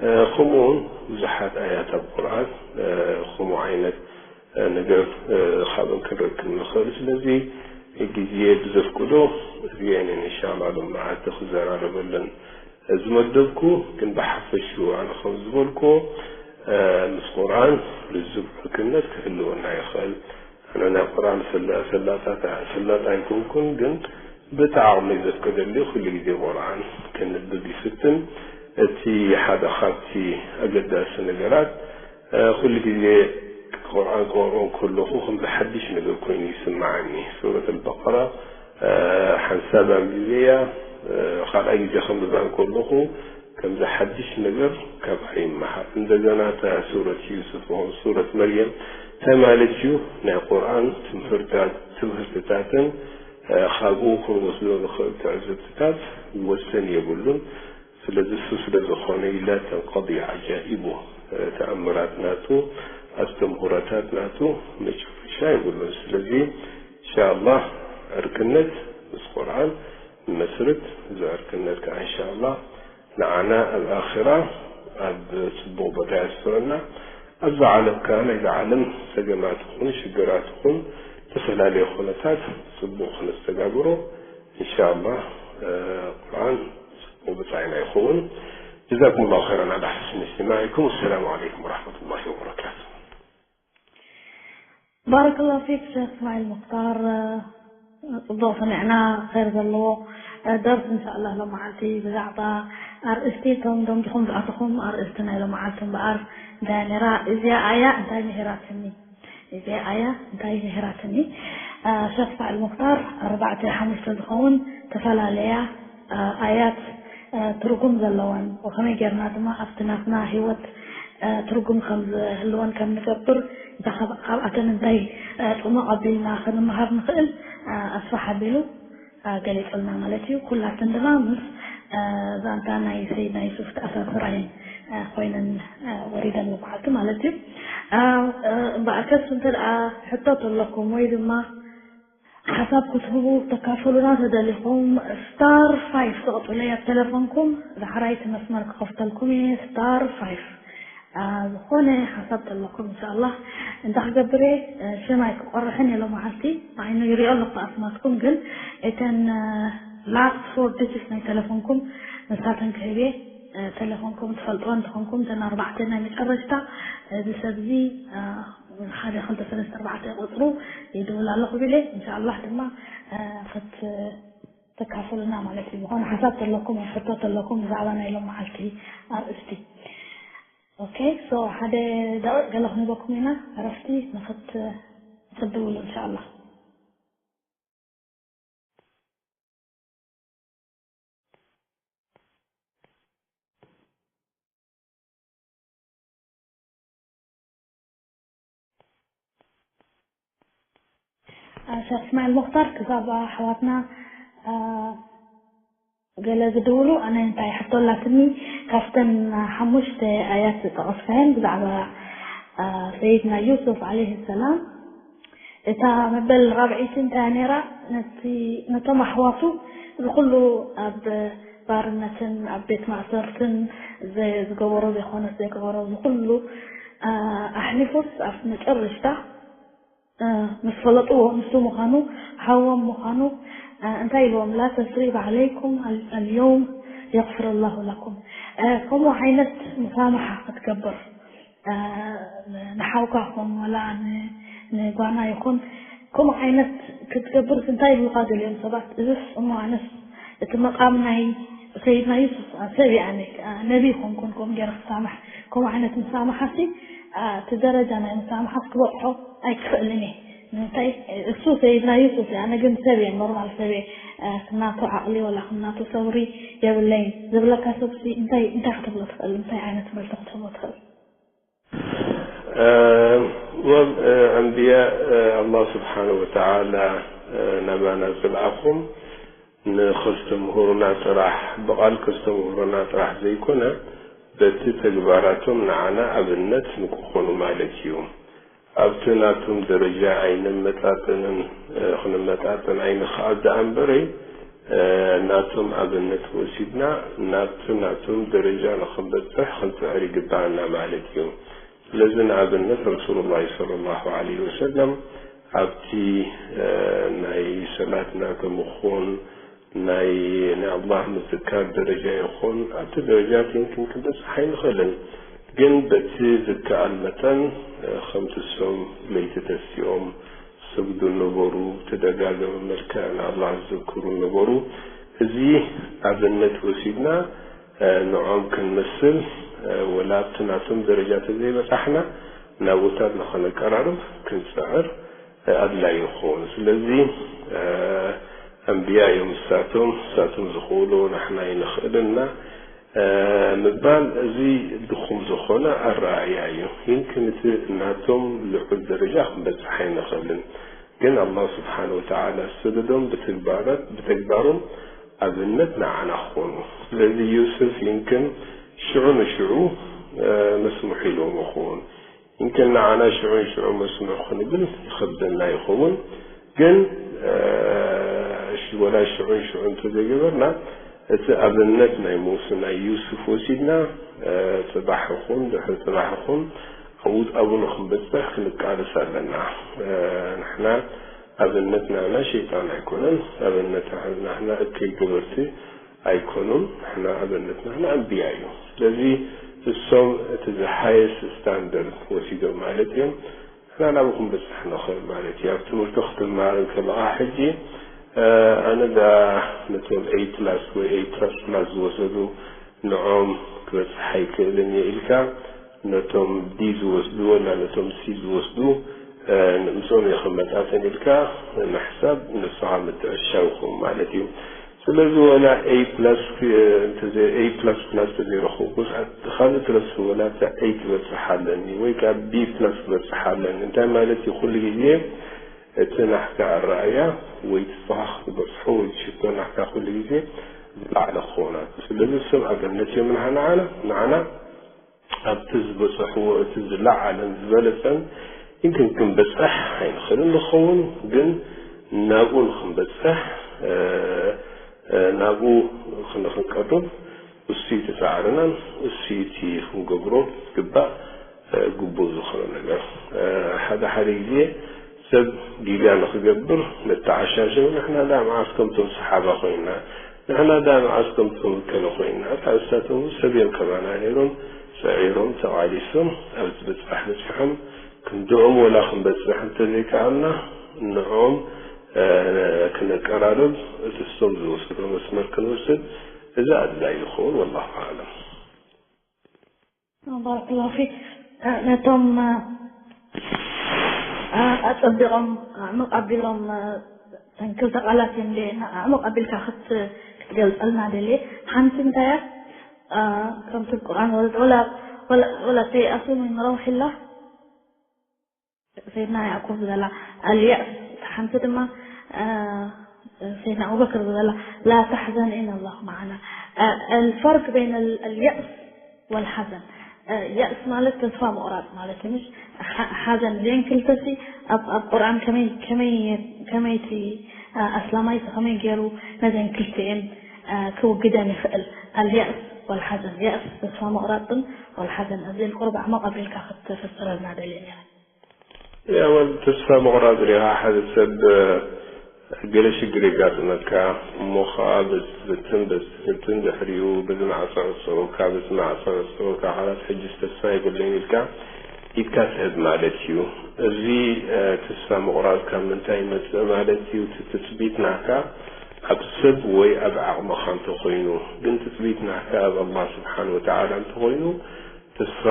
እ፣ ከምኡውን ብዙሓት ኣያት ኣብ ቁርኣን፣ እ፣ ከምኡ ዓይነት፣ እ፣ ነገር፣ እ፣ ካብን ክንረክብ ንኽእል። ስለዚ ግዜ ብዘፍቅዶ እዚአን እየን ኢንሻላህ ሎም መዓልቲ ክዘራረበለን ዝመደብኩ። ግን ብሓፈሽኡ ኣነ ከም ዝበልኩዎ፣ እ፣ ምስ ቁርኣን ልዙብ ዕርክነት ክህልወና ይኽእል። ኣነ ናይ ቁርኣን ፈላ-፣ ፈላጣት-፣ ፈላጥ ኣይኮንኩን፣ ግን በቲ ዓቕመይ ዘፍቀደለይ ኩሉ ግዜ ቁርኣን ከንብብ ይፍትን። እቲ ሓደ ካብቲ ኣገዳሲ ነገራት፣ እ፣ ኩሉ ግዜ ቁርኣን ክቐርኦ ከለኹ ከምዚ ሓድሽ ነገር ኮይኑ ይስምዓኒ። ሱረት ኣልበቀራ፣ እ፣ ሓንሳብ ኣንቢበያ፣ እ፣ ካልኣይ ግዜ ከንብባ ከለኹ ከምዚ ሓድሽ ነገር ካብኣ ይመሃር። እንደገና እታ ሱረት ዩሱፍ ወይ ሱረት መርየም እንታይ ማለት እዩ? ናይ ቁርኣን ትምህርታት-፣ ትምህርትታትን፣ እ፣ ካብኡ ክንወስዶ ንኽእል ትዕዝብትታት ወሰን የብሉን። ስለዚ እሱ ስለ ዝኾነ ኢላ ተንቀዲ ዓጃኢቡ፣ እ፣ ተኣምራት ናቱ፣ ኣስተምህሮታት ናቱ መጨረሻ የብሉን። ስለዚ ኢንሻኣላህ ዕርክነት ምስ ቁርኣን ንመስርት። እዚ ዕርክነት ከዓ ኢንሻኣላህ ንዓና ኣብ ኣኺራ ኣብ ጽቡቕ ቦታ የስፍረና። ኣብዛ ዓለም ከኣ ናይዛ ዓለም ጸገማት ይኹን ሽግራት ይኹን ዝተፈላለየ ኩነታት ጽቡቕ ክነስተጋብሮ ኢንሻኣላህ፣ እ፣ ቁርኣን ጽቡቕ ብጻይና ይኸውን። ጀዛኩም ላሁ ኸይረን ዓላ ሑስኒ እስቲማዒኩም። ወሰላሙ ዓለይኩም ወረሕመቱላሂ ወበረካቱ። ባረከላሁ ፊክ ሸኽ እስማዒል ሙኽታር፣ ጽቡቕ ሰሚዕና፣ ኸይር ዘለዎ። ደርስ እንሻኣላህ ሎመዓልቲ ብዛዕባ ኣርእስቲ እቶም ደንጊኹም ዝኣተኹም ኣርእስቲ ናይ ሎመዓልቲ እምበኣር እንታይ ነራ እዚኣ ኣያ እንታይ ምሂራትኒ እዚኣ ኣያ እንታይ ምሂራትኒ ሸኽ ሳዕል ሙክታር ኣርባዕተ ሓሙሽተ ዝኸውን ተፈላለያ ኣያት ትርጉም ዘለወን ወከመይ ጌርና ድማ ኣብቲ ናትና ህይወት ትርጉም ከም ዝህልወን ከም ንገብር ካብኣተን እንታይ ፅሙቕ ኣቢልና ክንመሃር ንኽእል ኣስፋሕ ኣቢሉ ገሊፁልና ማለት እዩ። ኩላትን ድማ ምስ ዛንታ ናይ ሰይድና ዩሱፍ ተኣሳስራ እየን ኮይነን ወሪደን መዓልቲ ማለት እዩ። እምበኣርከስ እንተ ደኣ ሕቶ ተለኩም ወይ ድማ ሓሳብ ክትህቡ ተካፈሉና ተደሊኹም ስታር ፋይፍ ተቕፅለይ ኣብ ቴሌፎንኩም ዳሕራይቲ መስመር ክኸፍተልኩም እየ ስታር ፋይፍ ዝኾነ ሓሳብ ተለኩም እንሻኣላህ እንታይ ክገብር እየ ሽም ኣይክቆርሕን እየ ሎመዓልቲ ንዓይኑ ይሪኦ ኣለኩ ኣስማትኩም ግን እተን ላስት ፎር ዲጂትስ ናይ ቴሌፎንኩም ንሳተን ክህብ እየ ቴሌፎንኩም ትፈልጥዎ እንትኾንኩም እተን ኣርባዕተ ናይ መጨረሽታ እዚ ሰብ እዚ ሓደ ክልተ ሰለስተ ኣርባዕተ ቁፅሩ ይድውል ኣለኹ ቢለ እንሻኣላህ ድማ ክት ተካፍሉና ማለት እዩ ዝኾነ ሓሳብ ተለኩም ወይ ሕቶ ተለኩም ብዛዕባ ናይ ሎም መዓልቲ ኣርእስቲ ኦኬ ሶ ሓደ ደቂቅ ገለ ክንበኩም ኢና ዕረፍቲ ንክት ንክድውሉ እንሻኣላህ ሸክ እስማኤል ሙክታር ክሳብ ኣሕዋትና ገለ ዝድውሉ ኣነ እንታይ ሕቶ ኣላትኒ ካብተን ሓሙሽተ ኣያት ዝጠቐስካየን ብዛዕባ ሰይድና ዩሱፍ ዓለይህ ሰላም እታ መበል ራብዐይቲ እንታይ ነራ ነቶም ኣሕዋቱ ዝኩሉ ኣብ ባርነትን ኣብ ቤት ማእሰርትን ዝገበሮ ዘይኮነስ ዘይገበሮ ዝኩሉ ኣሕሊፉስ ኣብ መጨረሽታ ምስ ፈለጥዎ ንሱ ምዃኑ ሓዎም ምዃኑ እንታይ ኢልዎም ላ ተስሪብ ዓለይኩም ኣልየውም የغፍር ላሁ ለኩም ከምኡ ዓይነት ምሳምሓ ክትገብር ንሓውካ ይኹን ወላ ንጓና ይኹን ከምኡ ዓይነት ክትገብርስ እንታይ ይብሉካ ገሊኦም ሰባት እዝስ እሞ ኣነስ እቲ መቃም ናይ ሰይድና ዩሱፍ ሰብ እየ ኣነ ነቢ ይኮንኩን ከምኡ ገይረ ክሳምሕ ከምኡ ዓይነት ምሳምሓሲ እቲ ደረጃ ናይ ምሳምሓስ ክበፅሖ ኣይክኽእልን እየ ንምንታይ እሱ ሰይድና ዩሱፍ እየ ኣነ ግን ሰብ እየ ኖርማል ሰብ እየ ክናቱ ዓቅሊ ወላ ክናቱ ሰብሪ የብለይን ዝብለካ ሰብሲ እንታይ እንታይ ክትብሎ ትኽእል እንታይ ዓይነት መልሲ ክትህቦ ትኽእል እዞም ኣንብያ ኣላህ ስብሓን ወተዓላ ናባና ዝልኣኹም ንኸስተምህሩና ጥራሕ ብቓል ከስተምህሩና ጥራሕ ዘይኮነ በቲ ተግባራቶም ንዓና ኣብነት ንክኾኑ ማለት እዩ ኣብቲ ናቶም ደረጃ ኣይንመጣጠንን ክንመጣጠን ኣይንኽኣል ደኣ እምበረይ ናቶም ኣብነት ወሲድና ናብቲ ናቶም ደረጃ ንኽንበፅሕ ክንፅዕር ይግበኣና ማለት እዩ። ስለዚ ንኣብነት ረሱሉላሂ ሰለላሁ ዐለይሂ ወሰለም ኣብቲ ናይ ሰላት ናቶም ይኹን ናይ ናይ ኣላህ ምዝካር ደረጃ ይኹን ኣብቲ ደረጃ ቲንክን ክንበፅሕ ኣይንኽእልን። ግን በቲ ዝከኣል መጠን ከምቲ እሶም ለይቲ ተሲኦም ዝሰግዱ ነበሩ፣ ብተደጋገመ መልክዕ ንኣላህ ዝዝክሩ ነበሩ። እዚ ኣብነት ወሲድና ንዖም ክንመስል ወላ ኣብቲ ናቶም ደረጃ ተዘይበፃሕና ናብኡታት ንኸነቀራርብ ክንፅዕር ኣድላይ ይኸውን። ስለዚ ኣንብያ እዮም እሳቶም፣ እሳቶም ዝኽእሉ ንሕና ኣይንኽእልን ኢና ምባል እዚ ድኹም ዝኾነ ኣረኣእያ እዩ። ይንክን እቲ ናቶም ልዑል ደረጃ ክንበፅሕ ኣይንኽእልን። ግን ኣላህ ስብሓን ወተዓላ ዝሰደዶም ብተግባራት ብተግባሮም ኣብነት ንዓና ክኾኑ። ስለዚ ዩስፍ ይንክን ሽዑ ንሽዑ መስምሑ ኢልዎም ይኸውን። ይንክን ንዓና ሽዑ ንሽዑ መስምሑ ክንብል ይኸብደና ይኸውን። ግን ወላ ሽዑ ንሽዑ እንተዘይገበርና እቲ ኣብነት ናይ ሙስ ናይ ዩስፍ ወሲድና ፅባሕ ይኹን ድሕሪ ፅባሕ ይኹን ኣብኡ ኣብኡ ንክንበፅሕ ክንቃለስ ኣለና። ንሕና ኣብነት ናህና ሸይጣን ኣይኮነን። ኣብነት ናህና እከይ ገበርቲ ኣይኮኑን። ንሕና ኣብነት ናህና ኣንብያ እዩ። ስለዚ እሶም እቲ ዝሃየስት ስታንደርድ ወሲዶም ማለት እዮም። ንሕና ናብኡ ክንበፅሕ ንኽእል ማለት እዩ። ኣብ ትምህርቲ ክትመሃር እንከለኻ ሕጂ ኣነ ዳ ነቶም A plus ወይ A plus plus ዝወሰዱ ንዖም ክበጽሕ ኣይክእልን እየ ኢልካ፣ ነቶም D ዝወስዱ ወላ ነቶም C ዝወስዱ ምስኦም እየ ክመጣጠን ኢልካ ምሕሳብ ንስኻ ምትዕሻው ይኸውን ማለት እዩ። ስለዚ ወላ A plus A plus plus ተዘይረኸብኩስ ካልእ ትረስ ወላ A ክበጽሕ ኣለኒ ወይ ከዓ B plus ክበጽሕ ኣለኒ እንታይ ማለት እዩ? ኩሉ ግዜ እቲ ናሕካ ኣረኣያ ወይ እቲ ስኻ ክትበጽሖ ወይ ሽቶ ናሕካ ኩሉ ግዜ ዝለዓለ ክኸውን ኣለዎ። ስለዚ ሰብ ኣብነት እዮም ንዓና ንዓና ኣብቲ ዝበጽሕዎ እቲ ዝለዓለን ዝበለጸን ይምክን ክንበጽሕ ኣይንኽእልን ንኸውን፣ ግን ናብኡ ንኽንበጽሕ ናብኡ ንኽንቀርብ እሱ እቲ ጻዕርናን እሱ እቲ ክንገብሮ ዝግባእ ግቡእ ዝኾነ ነገር። ሓደ ሓደ ግዜ ሰብ ጌጋ ንኽገብር ነተዓሻሽው፣ ንሕና ደኣ መዓስ ከምቶም ሰሓባ ኮይንና፣ ንሕና ደኣ መዓስ ከምቶም እከለ ኮይንና። እታ እሳቶም እውን ሰብ እዮም ከማና ነይሮም፣ ጸዒሮም፣ ተቓሊሶም፣ ኣብዚ ምብጻሕ በጺሖም። ክንድኦም ወላ ክንበጽሕ እንተዘይከኣልና፣ ንዕኦም ክነቀራርብ፣ እቲ እሶም ዝወሰዶ መስመር ክንወስድ፣ እዚ ኣድላይ ይኸውን። ወላሁ ኣዕለም። ባረከላሁ ፊክ። ነቶም ኣጸቢቖም ኣዕምቕ ኣቢሎም ተን ክልተ ቃላት እየን ኣዕምቕ ኣቢልካ ክትገልጸልና ደልየ። ሓንቲ እንታይ እያ? ከምቲ ቁርኣን ወላ ወላ ተይኣሱ ምን ረውሒላህ ሰይድና ያዕቆብ ዝበላ ኣልየእስ፣ ሓንቲ ድማ ሰይድና ኣቡበክር ዝበላ ላ ተሕዘን ኢነ ኣላሁ መዓና። الفرق بين اليأس والحزن የእስ ማለት ተስፋ ምቑራፅ ማለት እዩ። ሓዘን እዚአን ክልተሲ ኣብ ቁርኣን ከመይ ከመይ ከመይቲ ኣስላማይ ከመይ ገይሩ ነዘን ክልቲኤን ክውግደን ይኽእል? ኣልየእስ ወልሓዘን፣ የእስ ተስፋ ምቑራፅን ወልሓዘን ኣብዚ ቁርብ ኣዕመቕ ኣቢልካ ክትፈስረልና ደልየ ነይረ። ያው ተስፋ ምቑራፅ ሪኻ ሓደ ሰብ ገለ ሽግር የጋጥመካ እሞ ኸዓ በዚ ትፍትን በዚ ትፍትን ድሕሪኡ በዚ ማዕፆ ዕፀወካ በዚ ማዕፆ ዕፀወካ ሓላት ሕጅስ ተስፋ የብለይን ኢልካ ኢድካ ትህብ ማለት እዩ። እዚ ተስፋ ምቑራፅ ካብ ምንታይ ይመፅእ ማለት እዩ? እቲ ትፅቢት ናህካ ኣብ ሰብ ወይ ኣብ ዓቕምኻ እንተኾይኑ ግን ትፅቢት ናህካ ኣብ ኣላህ ስብሓን ወተዓላ እንተኾይኑ ተስፋ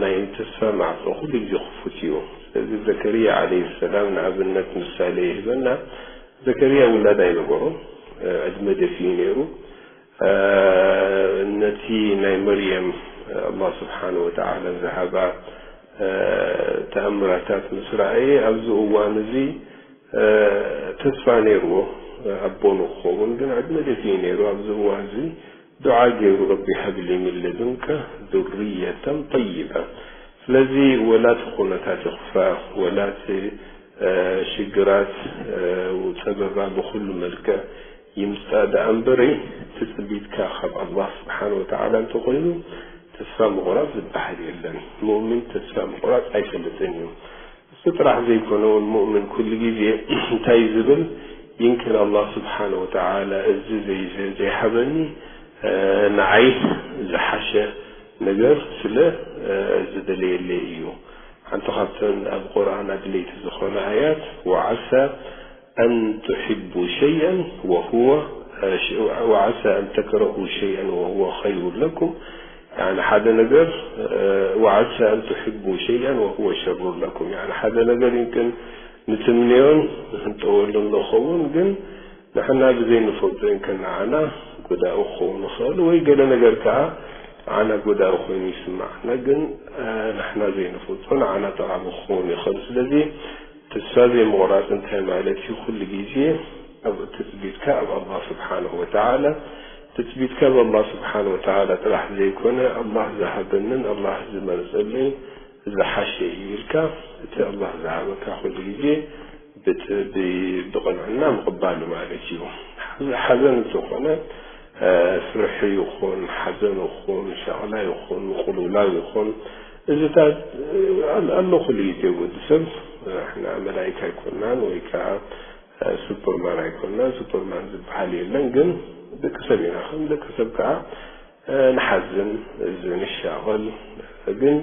ናይ ተስፋ ማዕፆ ኩሉ ግዜ ክፉት እዩ። ስለዚ ዘከርያ ዓለይሂ ሰላም ንኣብነት ምሳሌ ይህበና። ዘከርያ ውላድ ኣይነበሮን፣ ዕድመ ደፊኡ ነይሩ። ነቲ ናይ መርየም ኣላህ ስብሓነ ወተዓላ ዝሃባ ተኣምራታት ምስ ረኣየ ኣብዚ እዋን እዚ ተስፋ ነይርዎ ኣቦ ንክኸውን፣ ግን ዕድመ ደፊኡ ነይሩ ኣብዚ እዋን እዚ ዱዓ ገይሩ ረቢ ሃብሊ ሚን ለዱንከ ذرية طيبة። ስለዚ ወላ እቲ ኩነታት ይኽፋእ ወላ እቲ ሽግራት ጸበባ ብኹሉ መልክዕ ይምጻእ ደኣ እምበረይ ትጽቢትካ ካብ ኣላህ ስብሓን ወተዓላ እንተኾይኑ ተስፋ ምቑራጽ ዝበሃል የለን። ሙእሚን ተስፋ ምቑራጽ ኣይፈልጥን እዩ። እሱ ጥራሕ ዘይኮነ እውን ሙእምን ኩሉ ግዜ እንታይ ዝብል ይንክን ኣላህ ስብሓነ ወተዓላ እዚ ዘይሃበኒ ንዓይ ዝሓሸ ነገር ስለ ዝደለየለይ እዩ። ሓንቲ ካብተን ኣብ ቁርኣን ኣድለይቲ ዝኾነ ኣያት وعسى أن تحبوا شيئا وهو وعسى أن تكرهوا شيئا وهو خير لكم يعني ሓደ ነገር وعسى أن تحبوا شيئا وهو شر لكم يعني ሓደ ነገር ይንክን ንትምንዮን ንህንጠወሉን ንኸውን ግን ንሕና ብዘይንፈልጦ ይንክን ንዓና ጎዳኢ ክኸውን ይኽእል ወይ ገለ ነገር ከዓ ንዓና ጎዳኢ ኮይኑ ይስምዓና ግን ንሕና ዘይንፈልጦ ንዓና ጠቓሚ ክኸውን ይኽእል። ስለዚ ተስፋ ዘይምቑራፅ እንታይ ማለት እዩ? ኩሉ ግዜ ኣብ ትፅቢትካ ኣብ ኣላህ ስብሓንሁ ወተዓላ ትፅቢትካ ኣብ ኣላህ ስብሓንሁ ወተዓላ ጥራሕ ዘይኮነ ኣላህ ዝሃበንን ኣላህ ዝመረፀለይን ዝሓሸ እዩ ኢልካ እቲ ኣላህ ዝሃበካ ኩሉ ግዜ ብቅንዕና ምቕባሉ ማለት እዩ። ሓዘን እንተኾነ ፍርሒ ይኹን ሓዘን ይኹን ሻቕላ ይኹን ምቕልውላው ይኹን እዚታት ኣሎ ኩሉ ግዜ ወዲ ሰብ ንሕና መላይካ ኣይኮናን ወይ ከዓ ሱፐርማን ኣይኮናን ሱፐርማን ዝበሃል የለን ግን ደቂ ሰብ ኢና ከም ደቂ ሰብ ከዓ ንሓዝን እዚ ንሻቐል ግን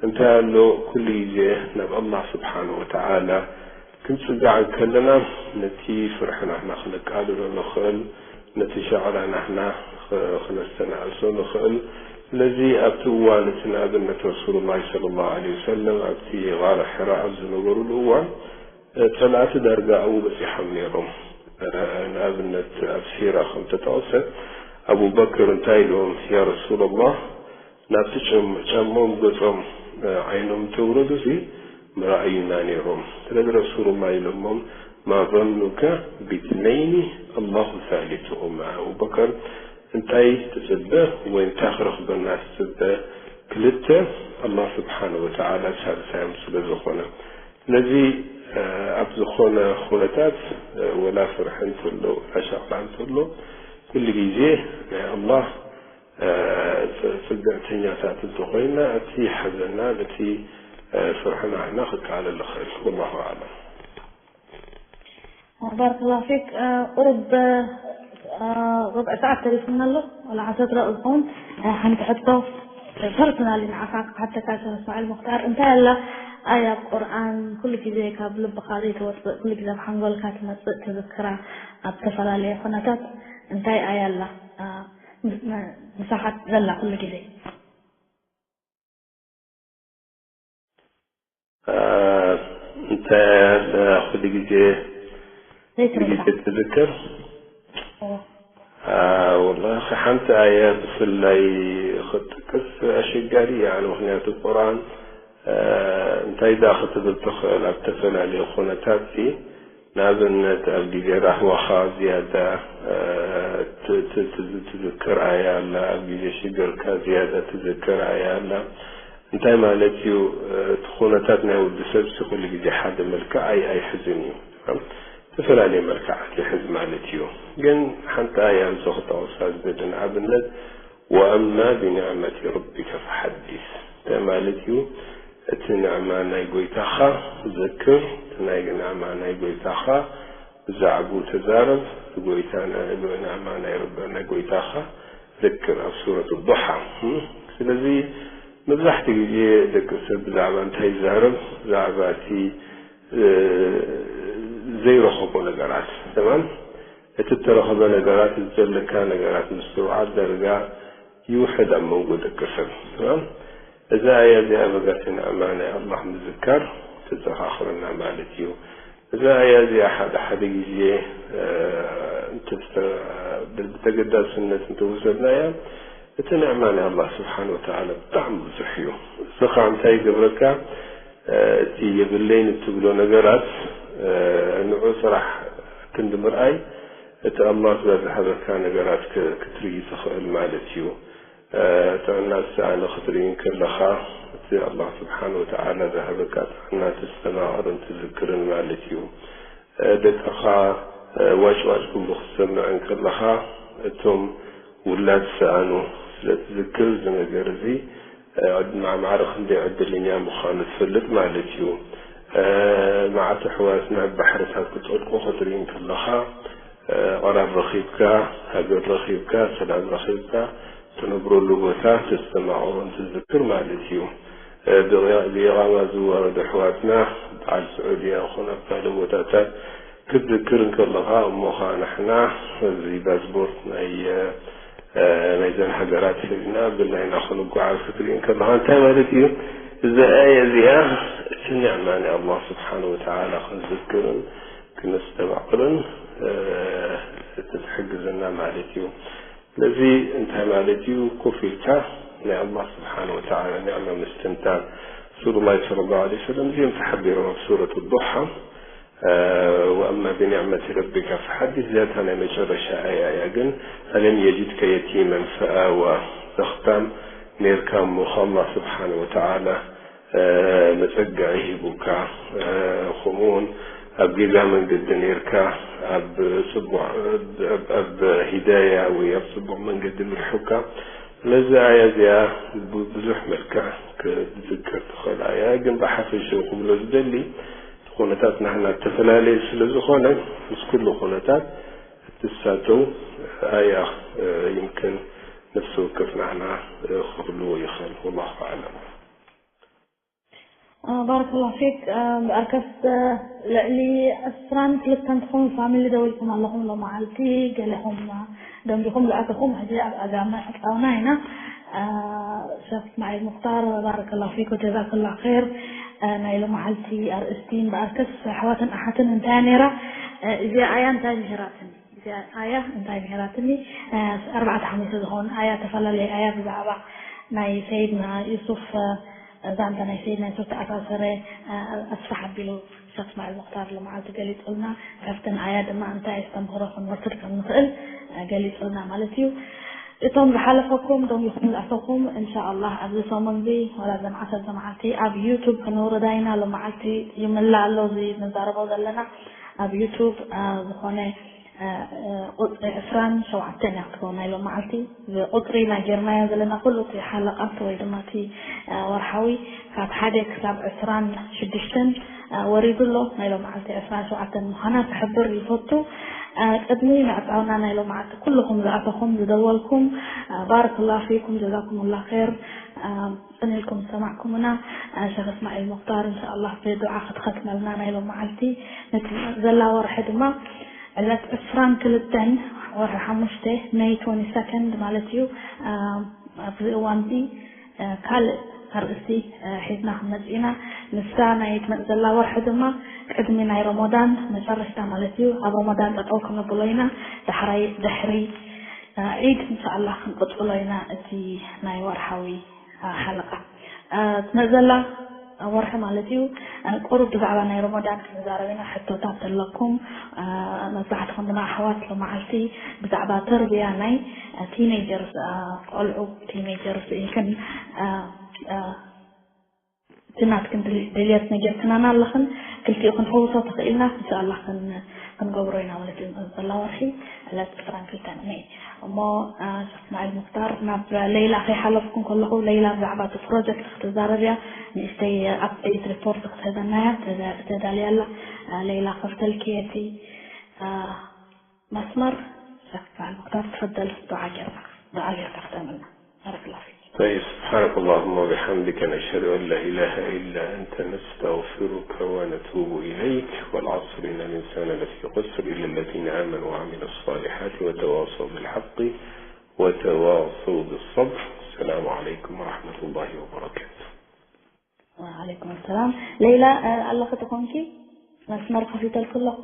እንታይ ኣሎ ኩሉ ግዜ ናብ ኣላህ ስብሓን ወተዓላ ክንጽጋዕ እንከለና፣ ነቲ ፍርሒ ናህና ክነቃልሎ ንኽእል፣ ነቲ ሻቕላ ናህና ኽ-፣ ክነስተናእሶ ንኽእል። ስለዚ ኣብቲ እዋን እቲ ንኣብነት ረሱሉላህ ሰለላሁ ዐለይሂ ወሰለም ኣብቲ ጋረ ሕራ ኣብ ዝነበሩሉ እዋን፣ ጸላእቲ ዳርጋ ኣብኡ በጺሖም ነይሮም። ንኣብነት ኣብ ሲራ ከም ተጠቕሰ፣ ኣቡበክር እንታይ ኢሎም፣ "ያ ረሱለላህ፣ ናብቲ ጨም-፣ ጫሞም ገጾም፣ ዓይኖም እንተውረዱሲ ምረኣዩና ነይሮም። ስለዚ ረሱሉላህ ኢሎሞም፣ ማ ظنك باثنين الله ثالثهما؟" ኣቡበከር፣ እንታይ ትጽበ ወይ እንታይ ክረኽበና ትጽበ? ክልተ፣ ኣላህ ስብሓነ ወተዓላ ሳልሳዮም ስለ ዝኾነ። ስለዚ፣ እ፣ ኣብ ዝኾነ ኩነታት፣ እ፣ ወላ ፍርሒ እንተሎ፣ ወላ ሻቕላ እንተሎ፣ ኩሉ ግዜ ናይ ኣላህ፣ እ፣ ጽ-፣ ጽግዕተኛታት እንተኾይና፣ እቲ ሓዘና፣ ነቲ፣ እ፣ ፍርሕና ኢና ክቃለል ንኽእል። ወላሁ ኣዕለም። ባረከላሁ ፊክ። እ፣ ቁሩብ፣ እ፣ ሩብዕ ሰዓት ተሪፉና ኣሎ። ወላ ዓሰርተ ደቂቕ ዝኸውን፣ እ፣ ሓንቲ ሕቶ ፐርሰናሊ ንዓኻ ክሓተካ እየ፣ እስማዒል ሙኽታር። እንታይ ኣላ ኣያ ኣብ ቁርኣን ኩሉ ግዜ ካብ ልብኻ ዘይትወጽእ፣ ኩሉ ግዜ ኣብ ሓንጎልካ ትመጽእ፣ ትዝክራ፣ ኣብ ዝተፈላለየ ኩነታት እንታይ ኣያ ኣላ፣ እ፣ ምስ-፣ ም-፣ ምሳኻ ዘላ ኩሉ ግዜ? እ፣ እንታይ ኣያ ኩሉ ግዜ ዘይትረሳ። ግዜ ትዝክር? እዎ። አ፣ ወላሂ ሓንቲ ኣያ ብፍላይ ክትጠቅስ ኣሸጋሪ እያ። ምኽንያቱ ቁርኣን፣ አ፣ እንታይ ደኣ ክትብል ትኽእል ኣብ ተፈላለየ ኩነታት ሲ፣ ንኣብነት ኣብ ግዜ ራህዋኻ ዝያዳ፣ አ፣ ት-፣ ት-፣ ት-፣ ትዝክር ኣያ ኣላ፣ ኣብ ግዜ ሽግርካ ዝያዳ ትዝክር ኣያ ኣላ። እንታይ ማለት እዩ? እቲ ኩነታት ናይ ወዲ ሰብ ሲ ኩሉ ግዜ ሓደ መልክዕ ኣይ-፣ ኣይሕዝን እዩ። ዝተፈላለየ መልክዓት ይሕዝ ማለት እዩ። ግን ሓንቲ ኣያ ምስዚ ክጠቕሳ ዝደሊ ንኣብነት፣ "ወኣማ ብኒዕመቲ ረቢከ ፈሓዲስ።" እንታይ ማለት እዩ? እቲ ንዕማ ናይ ጎይታኻ ዘክር፣ እቲ ናይ ንዕማ ናይ ጎይታኻ ብዛዕባኡ ተዛረብ፣ እቲ ጎይታ ን-፣ ንዕማ ናይ ረብ-፣ ናይ ጎይታኻ ዘክር ኣብ ሱረት ዱሓ። ስለዚ መብዛሕትኡ ግዜ ደቂ ሰብ ብዛዕባ እንታይ ይዛረብ? ብዛዕባ እቲ፣ እ፣ ዘይረኸቦ ነገራት። ተማም? እቲ እተረኸበ ነገራት፣ እቲ ዘለካ ነገራት ምስትውዓል ዳርጋ ይውሕድ ኣብ መንጎ ደቂ ሰብ። ተማም? እዛ ኣያ እዚኣ በጋሲ ንዕማ ናይ ኣላህ ምዝካር ተዘኻኽረና ማለት እዩ። እዛ ኣያ እዚኣ ሓደ ሓደ ግዜ፣ እ፣ እንተዝተ-፣ ብ-፣ ብተገዳስነት እንተወሰድናያ፣ እቲ ንዕማ ናይ ኣላህ ስብሓን ወተዓላ ብጣዕሚ ብዙሕ እዩ። እዚ ኸዓ እንታይ ይገብረካ? እ፣ እቲ የብለይን እትብሎ ነገራት፣ እ፣ ንዑ ጥራሕ ክንዲ ምርኣይ፣ እቲ ኣላህ ስለ ዝሃበካ ነገራት ክ-፣ ክትርኢ ትኽእል ማለት እዩ። እ፣ ጥዕና ዝሰኣነ ክትርኢ እንከለኻ፣ እቲ ኣላህ ስብሓን ወተዓላ ዝሃበካ ጥዕና ተስተማቕርን ትዝክርን ማለት እዩ። እ፣ ደቅኻ፣ እ፣ ዋጭ ዋጭ ክብሉ ክትሰምዕ እንከለኻ፣ እቶም ውላድ ዝሰኣኑ ስለ ትዝክር፣ እዚ ነገር እዚ፣ እ፣ ዕድ-፣ ማ-፣ ማዕረ ክንደይ ዕድለኛ ምዃኑ ትፈልጥ ማለት እዩ። እ፣ መዓት ኣሕዋትና ኣብ ባሕርታት ክጠልቁ ክትርኢ እንከለኻ፣ እ፣ ቀራር ረኺብካ፣ ሃገር ረኺብካ፣ ሰላም ረኺብካ፣ ትነብረሉ ቦታ ተስተማቕሮን ትዝክር ማለት እዩ። እ፣ ብቕ-፣ ብኢቓማ ዝዋረዱ ኣሕዋትና፣ በዓል ስዑድያ ይኹን ኣብ ካልእ ቦታታት ክትዝክር እንከለኻ፣ እሞ ኸዓ ንሕና እዚ ፓስፖርት ናይ፣ እ፣ ናይዘን ሃገራት ሒዝና ብናይና ክንጓዓዝ ክትርኢ እንከለኻ፣ እንታይ ማለት እዩ? እዛ ኣያ እዚኣ፣ እቲ ኒዕማ ናይ ኣላህ ስብሓን ወተዓላ ክንዝክርን ክነስተማቕርን፣ እ፣ እቲ ዝሕግዘና ማለት እዩ። ስለዚ እንታይ ማለት እዩ? ኮፍ ኢልካ ናይ ኣላህ ስብሓን ወተዓላ ኒዕማ ምስትንታን። ረሱሉላህ ሰለላሁ ዐለይሂ ወሰለም እዚኦም ተሓቢሮም ኣብ ሱረት ዱሓ፣ እ፣ "ወኣማ ብኒዕመቲ ረቢካ ፈሓዲስ", እዚኣታ ናይ መጨረሻ ኣያ እያ። ግን "ኣለም የጅድከ የቲመን ፈኣዋ", ዘኽታም ኔርካ እሞ፣ ከኣላህ ስብሓን ወተዓላ እ፣ መጸግዒ ሂቡካ፣ እ፣ ከምኡውን ኣብ ጌጋ መንገዲ ኔርካ፣ ኣብ ጽቡቕ፣ ኣብ፣ ኣብ ሂዳያ ወይ ኣብ ጽቡቕ መንገዲ ምሪሑካ፣ ነዛ ኣያ እዚኣ ብ-፣ ብዙሕ መልክዕ ክትዝክር ትኽእል ኣያ። ግን ብሓፈሽኡ ክብሎ ዝደሊ፣ እቲ ኩነታት ናህና እተፈላለየ ስለ ዝኾነ፣ ምስ ኩሉ ኩነታት እትሳተው ኣያ፣ እ፣ ይምክን ነፍሲ ወከፍ ናህና፣ እ፣ ክህልዎ ይኽእል። ወላሁ ኣዕለም። ባረከላሁ ፊክ። ብኣርከስ ልዕሊ ዕስራን ክልተን ትኾኑ ፋሚሊ ደዊልኩም ኣለኹም ሎመዓልቲ። ገለኹም ደንቢኹም ዝኣተኹም ሕጂ ኣብ ኣጋመ ዕፃውና ኢና። ሸክ እስማዒል ሙክታር፣ ባረከላሁ ፊክ ወጀዛከላሁ ኸይር። ናይ ሎመዓልቲ ኣርእስቲ ብኣርከስ ኣሕዋትን ኣሓትን እንታይ ነይራ? እዚኣ ኣያ እንታይ ምሂራትኒ? እዚኣ ኣያ እንታይ ምሂራትኒ? ኣርባዕተ ሓሙሽተ ዝኾን ኣያ፣ ተፈላለየ ኣያ ብዛዕባ ናይ ሰይድና ዩሱፍ፣ ዛንታ ናይ ሰይድና ዩሱፍ ተኣሳሰረ ኣስፋሕ ኣቢሉ ሸክ እስማዒል ሙክታር ሎመዓልቲ ገሊፁልና። ካብተን ኣያ ድማ እንታይ ኣስተምህሮ ክንወስድ ከም ንኽእል ገሊፁልና ማለት እዩ። እቶም ዝሓለፈኩም ደንቢኹም ዝኣተኹም እንሻኣላህ ኣብዚ ሰሙን እዚ ዋላ ዘን ዓሰርተ መዓልቲ ኣብ ዩቱብ ክንውርዳ ኢና። ሎመዓልቲ ይምላእ ኣሎ እዚ ንዛረቦ ዘለና ኣብ ዩቱብ ዝኾነ ቁፅሪ ዕስራን ሸውዓተን እያ ክትከውን ናይ ሎመዓልቲ። ቁፅሪ ናይ ጌርናዮ ዘለና ኩሉ እቲ ሓለቓት ወይ ድማ እቲ ወርሓዊ ካብ ሓደ ክሳብ ዕስራን ሽዱሽተን ወሪዱ ኣሎ። ናይ ሎመዓልቲ ዕስራን ሸውዓተን ምዃና ክሕብር ይፈቱ። ቅድሚ ምዕፃውና ናይ ሎመዓልቲ ኩልኹም ዝኣተኹም ዝደወልኩም ባረከላሁ ፊኩም ጀዛኩሙላህ ኸይር። ጽን ኢልኩም ዝሰማዕኩምና ሸኽ እስማዒል ሙክታር እንሻኣላህ ብዱዓ ክትኸትመልና ናይ ሎመዓልቲ። ነቲ ዘላ ወርሒ ድማ ዕለት ዕስራን ክልተን ወርሒ ሓሙሽተ፣ ሜይ ትወንቲ ሰከንድ ማለት እዩ። ኣብዚ እዋን እዚ ካልእ ኣርእስቲ ሒዝና ክንመጽእ ኢና። ንሳ ናይ ትመጽእ ዘላ ወርሒ ድማ ቅድሚ ናይ ረሞዳን መጨረሽታ ማለት እዩ። ኣብ ረሞዳን ጠጠው ክነብሎ ኢና። ዳሕራይ ድሕሪ ዒድ እንሻኣላህ ክንቅጽሎ ኢና እቲ ናይ ወርሓዊ ሓለቓ። ትመጽእ ዘላ ወርሒ ማለት እዩ። ቁሩብ ብዛዕባ ናይ ረሞዳን ክንዛረብ ኢና። ሕቶታት ተለኩም መብዛሕትኹም ድማ ኣሕዋት ሎመዓልቲ ብዛዕባ ተርብያ ናይ ቲኔጀርስ፣ ቆልዑ ቲኔጀርስ ኢልክን እቲ ናትክን ድልየት ነጊርክናና ኣለኽን። ክልቲኡ ክንሕውሶ ተኽኢልና እንሻኣላህ ክንገብሮ ኢና ማለት እዩ። ዘላ ወርሒ ዕለት ዕስራን ክልተን ሜይ። እሞ ሸክ እስማዒል ሙክታር ናብ ለይላ ከይሓለፍኩ ከለኹ ለይላ ብዛዕባ እቲ ፕሮጀክት ክትዛረብ እያ። ንእሽተይ ኣፕዴት ሪፖርት ክትህበና እያ ተዳልያ ኣላ። ለይላ ከፍተልኪ እቲ መስመር ሸክ እስማዒል ሙክታር ትፈደል ዱዓ ጌርና ዱዓ ጌርካ ክተመልና። ባረከላሁ ፊክ። طيب، سبحانك اللهم وبحمدك، نشهد أن لا إله إلا أنت، نستغفرك ونتوب إليك. والعصر، إن الإنسان لفي خسر، إلا الذين آمنوا وعملوا الصالحات وتواصوا بالحق وتواصوا بالصبر. السلام عليكم ورحمة الله وبركاته. ወዓለይኩም ሰላም። ሌላ ኣለኺ ተኾንኪ መስመር ከፊተልኪ ኣለኹ።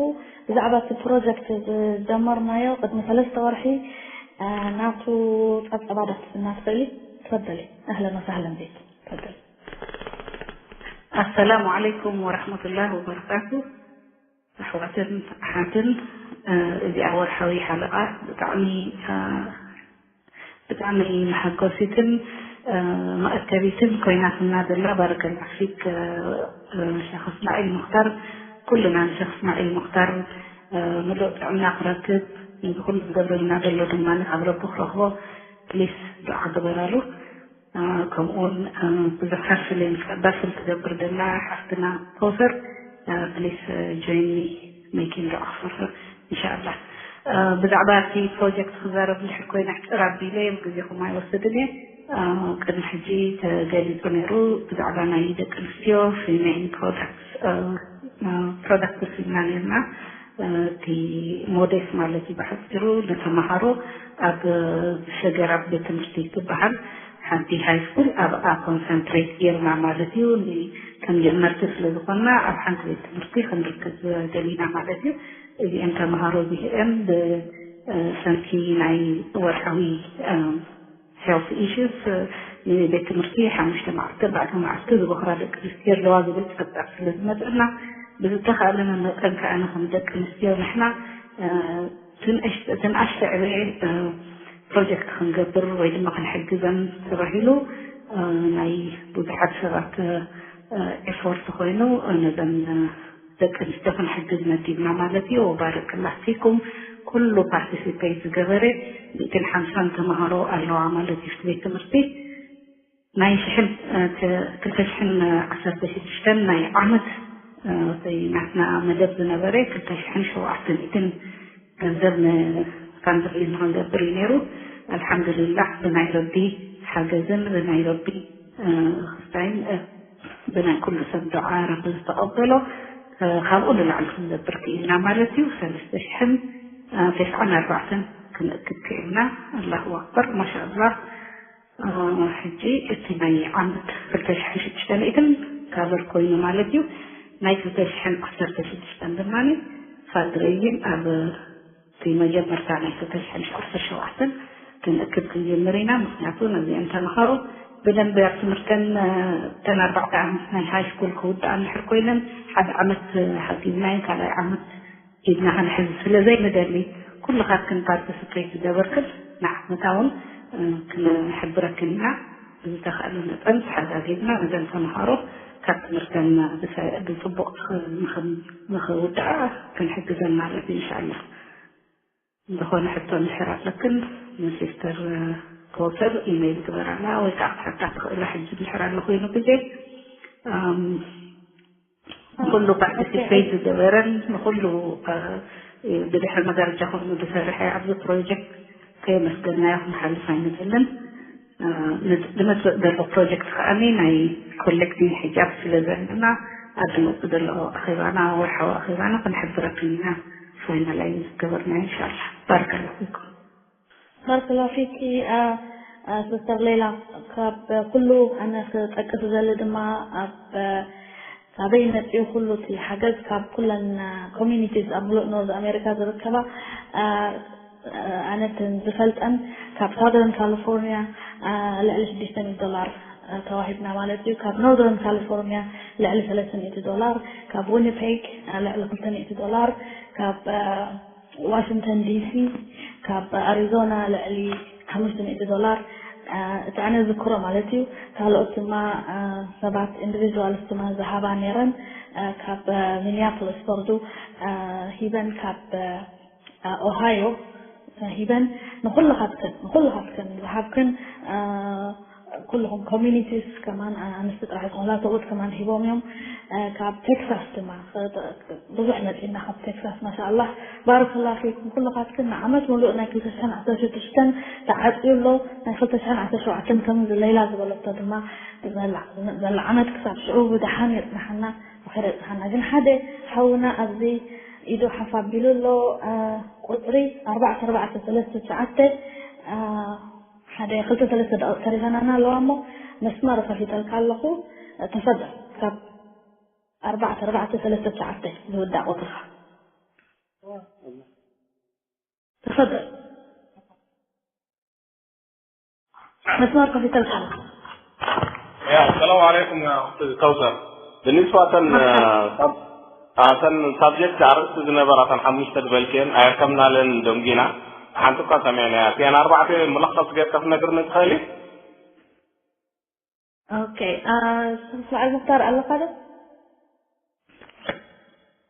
ብዛዕባ እቲ ፕሮጀክት ዝጀመርናዮ ቅድሚ ሰለስተ ወርሒ ናቱ ጸብጸባ ዶ ክትህብና ትኽእሊ? ትፈደሊ። ኣህለን ወሳህለን ቢኪ። ትፈደሊ። ኣሰላሙ ዓለይኩም ወረሕመቱላሂ ወበረካቱ። ኣሕዋትን ኣሓትን፣ እዚኣ ወርሓዊ ሓለቓ ብጣዕሚ ብጣዕሚ መሐጎሲትን መእከቢትን ኮይናትና ዘላ። ባረከላህ ፊክ ሸኽ እስማዒል ሙኽታር። ኩልና ንሸኽ እስማዒል ሙኽታር ምሉእ ጥዕና ክረክብ፣ ነዚ ኩሉ ዝገብረልና ዘሎ ድማ ካብ ረቢ ክረኽቦ ፕሊስ ዱዓ ግበራሉ። ከምኡውን ብዙሕ ሐፍል ምስ ቀዳፍል ትገብር ዘላ ሓፍትና ኮሰር ፕሊስ ጆይን ሚ ሜኪንግ ኦፈር ኢንሻኣላህ። ብዛዕባ እቲ ፕሮጀክት ክዛረብ እንድሕር ኮይነ ኣሕፅር ኣቢለ ግዜኹም ኣይወስድን እየ። ቅድሚ ሕጂ ተገሊፁ ነይሩ ብዛዕባ ናይ ደቂ ኣንስትዮ ፊሜል ፕሮዳክትስ ፕሮዳክትስ ኢልና ነርና። እቲ ሞዴስ ማለት እዩ ብሓፂሩ ንተምሃሮ ኣብ ሸገር ኣብ ቤት ትምህርቲ ትበሃል ሓንቲ ሃይ ስኩል ኣብኣ ኮንሰንትሬት ጌርና ማለት እዩ። ከም ጀመርቲ ስለ ዝኾንና ኣብ ሓንቲ ቤት ትምህርቲ ክንርክብ ደሊና ማለት እዩ። እዚአን ተምሃሮ እዚአን ብሰንኪ ናይ ወርሓዊ ሄልት ኢሹስ ንቤት ትምህርቲ ሓሙሽተ መዓልቲ ኣርባዕተ መዓልቲ ዝበኽራ ደቂ ኣንስትዮ ኣለዋ ዝብል ፀብፃብ ስለ ዝመፀና ብዝተኻእለና መጠን ከዓ ንከም ደቂ ኣንስትዮ ንሕና ትንኣሽተ ዕብየ ፕሮጀክት ክንገብር ወይ ድማ ክንሕግዘን ተባሂሉ ናይ ብዙሓት ሰባት ኤፎርት ኮይኑ ነዘን ደቂ ኣንስትዮ ክንሕግዝ መዲብና ማለት እዩ። ወባረክላ ፊኩም ኩሉ ፓርቲሲፔት ዝገበረ ሚእትን ሓምሳን ተምሃሮ ኣለዋ ማለት እዩ ቤት ትምህርቲ ናይ ሽሕን ክልተ ሽሕን ዓሰርተ ሽዱሽተን ናይ ዓመት ናትና መደብ ዝነበረ ክልተ ሽሕን ሸውዓተ ሚእትን ገንዘብ ንፋንድሬዝ ንክንገብር እዩ ነይሩ። ኣልሓምዱሊላህ ብናይ ረቢ ሓገዝን ብናይ ረቢ ክስታይን ብናይ ኩሉ ሰብ ዱዓ ረቢ ዝተቐበሎ፣ እ፣ ካብኡ ንላዕሊ ክንገብር ክኢልና ማለት እዩ። ሰለስተ ሽሕን፣ እ፣ ተስዓን ኣርባዕተን ክንእክብ ክኢልና። ኣላሁ ኣክበር፣ ማሻኣላህ። እ፣ ሕጂ እቲ ናይ ዓመት ክልተ ሽሕን ሽዱሽተ ሚእትን ካቨር ኮይኑ ማለት እዩ። ናይ ክልተ ሽሕን ዓሰርተ ሽዱሽተን ድማ ፋንድሬይዚንግ ኣብ እቲ መጀመርታ ናይ ክልተ ሽሕን ዓሰርተ ሸውዓተን ክንእክብ ክንጅምር ኢና። ምኽንያቱ ነዚአን ተምሃሮ ብደንቢ ኣብ ትምህርተን፣ እ፣ እተን ኣርባዕተ ዓመት ናይ ሃይ ስኩል ክውድኣ እንድሕር ኮይነን፣ ሓደ ዓመት፣ እ፣ ሓጊዝናየን ካልኣይ ዓመት ኢድና ክንሕዝ ስለ ዘይንደሊ፣ ኩልኻትክን ፓርቲስፔት ዝገበርክን ንዓመታ እውን፣ እ፣ ክንሕብረክን ኢና። ብዝተኻእለ መጠን ተሓጋጊዝና ነዘን ተምሃሮ ካብ ትምህርተን ብሰ-፣ ብፅቡቕ ንኸ-፣ ንኸ-፣ ንኽውድኣ ክንሕግዘን ማለት እዩ፣ ኢንሻላህ። ዝኾነ ሕቶ እንድሕር ኣለክን ንሲስተር ኮተር ኢሜይል ግበራላ፣ ወይ ከዓ ክትሓታ ትኽእላ። ሕጂ እንድሕር ኣሎ ኮይኑ ግዜ፣ ኣም፣ ንኩሉ ፓርቲሲፔት ዝገበረን ንኩሉ፣ እ፣ ብድሕሪ መጋረጃ ኮይኑ ዝሰርሐ ኣብዚ ፕሮጀክት ከየመስገናዮ ክንሓልፍ ኣይንደልን። እ፣ ንመፅእ ዘሎ ፕሮጀክት ከዓኒ ናይ ኮሌክቲንግ ሒጃብ ስለ ዘለና፣ ኣብ ዝመፅእ ዘሎ ኣኼባና፣ ወርሓዊ ኣኼባና ክንሕብረክን ኢና። ፋይናላይዝ ዝገበርና ኢንሻላህ። ባረከላሁ ፊኩም። ባረከላሁ ፊኪ፣ እ፣ እ፣ ሲስተር ሌላ። ካብ ኩሉ ኣነ ክጠቅስ ዝደሊ ድማ ኣብ፣ እ፣ ካበይ መፂኡ ኩሉ እቲ ሓገዝ? ካብ ኩለን፣ እ፣ ኮሚኒቲስ ኣብ ሙሉእ ኖርዝ ኣሜሪካ ዝርከባ፣ እ፣ ኣነ እተን ዝፈልጠን ካብ ሳውዘርን ካሊፎርኒያ፣ አ፣ ልዕሊ ሽዱሽተ ሚእቲ ዶላር፣ አ፣ ተዋሂብና ማለት እዩ። ካብ ኖርዘርን ካሊፎርኒያ ልዕሊ ሰለስተ ሚእቲ ዶላር፣ ካብ ዊኒፔግ፣ አ፣ ልዕሊ ክልተ ሚእቲ ዶላር፣ ካብ፣ አ፣ ዋሽንግተን ዲሲ፣ ካብ ኣሪዞና ልዕሊ ሓሙሽተ ሚእቲ ዶላር፣ አ፣ እቲ ኣነ ዝክሮ ማለት እዩ። ካልኦት ድማ፣ አ፣ ሰባት ኢንዲቪጁዋልስ ድማ ዝሃባ ነይረን፣ አ፣ ካብ፣ አ፣ ሚኒያፖሊስ ፎርዱ፣ አ፣ ሂበን ካብ፣ አ፣ ኦሃዮ ሂበን ንኹልኻትክን፣ ንኹልኻትክን ዝሃብክን፣ አ፣ ኩልኹም ኮሚኒቲስ ከማን፣ አ፣ ኣንስቲ ጥራሕ ዝኾና ሰብኡት ከማን ሂቦም እዮም። አ፣ ካብ ቴክሳስ ድማ፣ አ፣ ብዙሕ መፂና ካብ ቴክሳስ። ማሻኣላህ፣ ባረከላሁ ፊኩም ኩልኻትክን። ንዓመት ሙሉእ ናይ ክልተ ሽሕን ዓሰርተ ሽዱሽተን ተዓፅዩ ኣሎ። ናይ ክልተ ሽሕን ዓሰርተ ሸውዓተን ከም ሌላ ዝበለቶ ድማ፣ ዝመላ-፣ ዝመላ ዓመት ክሳብ ሽዑ ብደሓን የፅንሓና፣ ብኸይር የፅንሓና። ግን ሓደ ሓውና ኣብዚ ኢዱ ሓፍ ኣቢሉ ኣሎ፣ አ፣ ቁፅሪ ኣርባዕተ ኣርባዕተ ሰለስተ ትሽዓተ፣ አ፣ ሓደ ክልተ ሰለስተ ደቂቕ ተሪፈናና ኣለዋ እሞ፣ መስመር ከፊተልካ ኣለኹ። ተፈደል፣ ካብ ኣርባዕተ ኣርባዕተ ሰለስተ ትሽዓተ ዝውዳእ ቁፅርኻ። ተፈደል። መስመር ከፊተልካ ኣለኹ። ያ፣ ሰላም ዓለይኩም ያ ኣኽቲ ከውሰር። ብንስባ እተን፣ መርሓባ። ሳብ-፣ እተን ሳብጀክት ኣርእስቲ ዝነበራ እተን ሓሙሽተ ዝበልክየን ኣየርከብናለን፣ ደንጒና። ሓንቲ እኳ ሰሚዕናያ። እቲአን ኣርባዕተ ምልኸስ ጌርካ ክትነግርኒ ትኽእሊ? ኦኬ፣ አ፣ ስምስማዕል ሙኽታር ኣለኻ ዶ?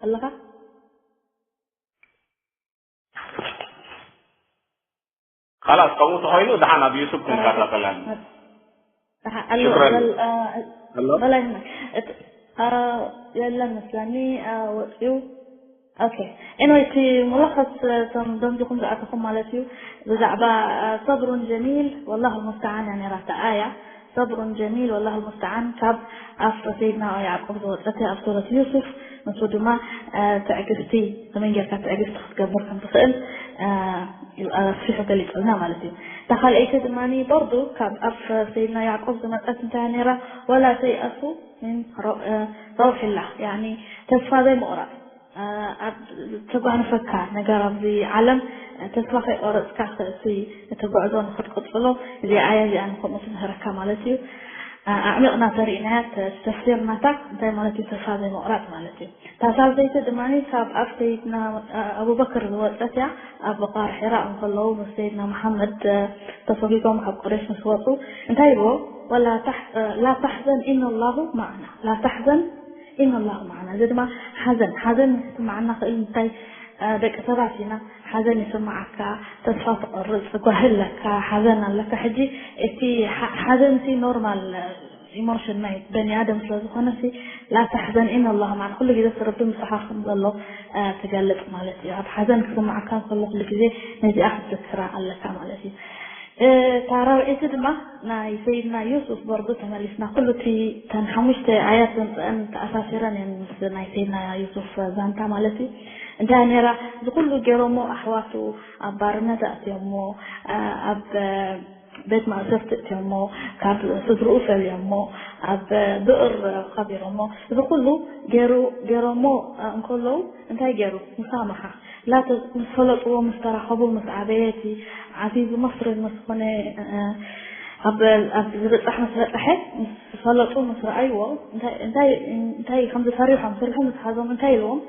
ኣለኻ? ካላስ ከምኡ ተኾይኑ ደሓን ኣብ ዩቱብ ክንከታተለን። ደሓን ኣሎ። ሽክረን። በል፣ አ፣ ኣሎ? በላይ፣ እት-፣ አ፣ የለን መስለኒ፣ አ፣ ወፂኡ። ኦኬ። ኤኒወይ፣ እቲ ሙለኸስ፣ እቶም ደንቢኹም ዝኣተኹም ማለት እዩ። ብዛዕባ፣ አ፣ ሰብሩን ጀሚል፣ ወላሁ ሙስተዓን፣ እያ ነይራ እታ ኣያ። ሰብሩን ጀሚል፣ ወላሁ ሙስተዓን፣ ካብ ኣፍ ሰይድና ያዕቆብ ዝወፀት እያ ኣብ ሱረት ዩሱፍ። ንሱ ድማ፣ አ፣ ትዕግስቲ፣ ከመይ ጌርካ ትዕግስቲ ክትገብር ከም ትኽእል፣ አ፣ ኣስፊሑ ገሊፁልና ማለት እዩ። እታ ካልኣይቲ ድማ በርዱ ካብ ኣፍ ሰይድና ያዕቆብ ዝመፀት እንታይ እያ ነይራ? ወላ ተይኣሱ ምን ረ-፣ አ፣ ረውሒላህ፣ ያኒ ተስፋ ዘይምቑራፅ። አ፣ ኣብ ተጓንፈካ ነገር ኣብዚ ዓለም ተስፋ ከይቆረፅካ እቲ፣ እቲ ጉዕዞ ንክትቅፅሎ እዚኣ ኣያ እዚኣ ንከምኡ ትምህረካ ማለት እዩ። አ፣ ኣዕሚቕና ተሪእናያ ተ-፣ ተፍሲር ናታ እንታይ ማለት እዩ ተስፋ ዘይምቑራፅ ማለት እዩ። እታ ሳልሰይቲ ድማ ካብ ኣፍ ሰይድና፣ አ፣ ኣቡበክር ዝወፀት እያ። ኣብ ቃር ሒራ እንከለዉ ምስ ሰይድና መሓመድ፣ አ፣ ተፈጊጎም ካብ ቁረይሽ ምስ ወፁ እንታይ ይብዎ? ወላ ታሕ-፣ አ፣ ላ ታሕዘን ኢነ ላሁ ማዕና። ላ ታሕዘን ኢነ ላሁ ማዕና። እዚ ድማ ሓዘን፣ ሓዘን ክስምዓና ክእል እንታይ፣ አ፣ ደቂ ሰባት ኢና። ሓዘን ይስምዓካ፣ ተስፋ ትቆርፅ፣ ጓሂ ኣለካ፣ ሓዘን ኣለካ። ሕጂ እቲ ሓ-፣ ሓዘን ሲ ኖርማል ኢሞሽን ናይ በኒ ኣደም ስለ ዝኾነ ሲ ላ ታሕዘን ኢነ ላሁ ማዕና። ኩሉ ግዜ ሲ ረቢ ምሳኻ ከም ዘሎ፣ አ፣ ትገልፅ ማለት እዩ። ኣብ ሓዘን ክስምዓካ እንከሎ ኩሉ ግዜ ነዚኣ ክትዝክራ ኣለካ ማለት እዩ። እታ ራብዐይቲ ድማ ናይ ሰይድና ዩሱፍ በርዶ ተመሊስና። ኩሉ እቲ ተን ሓሙሽተ ኣያት ዘምፅአን ተኣሳሲረን እየን ምስ ናይ ሰይድና ዩሱፍ ዛንታ ማለት እዩ። እንታይ ነራ እዚ ኩሉ ገይሮሞ ኣሕዋቱ ኣብ ባርነት ኣእትዮሞ፣ ኣብ ቤት ማእሰርቲ እትዮሞ፣ ካብ ስድርኡ ፈልዮሞ፣ ኣብ ብእር ከቢሮሞ፣ እዚ ኩሉ ገይሩ ገይሮሞ እንከለዉ እንታይ ገይሩ ምሳምሓ ላተ ምስ ፈለጥዎ ምስ ተራኸቡ ምስ ዓበየ እቲ ዓዚዙ መስሪ ምስ ዝኾነ ኣብ ኣብ ዝብጻሕ ምስ በጽሐ ምስ ፈለጡ ምስ ረኣይዎ እንታይ እንታይ እንታይ ከም ዝፈሪሖም ስርሑ ምስ ሓዞም እንታይ ኢልዎም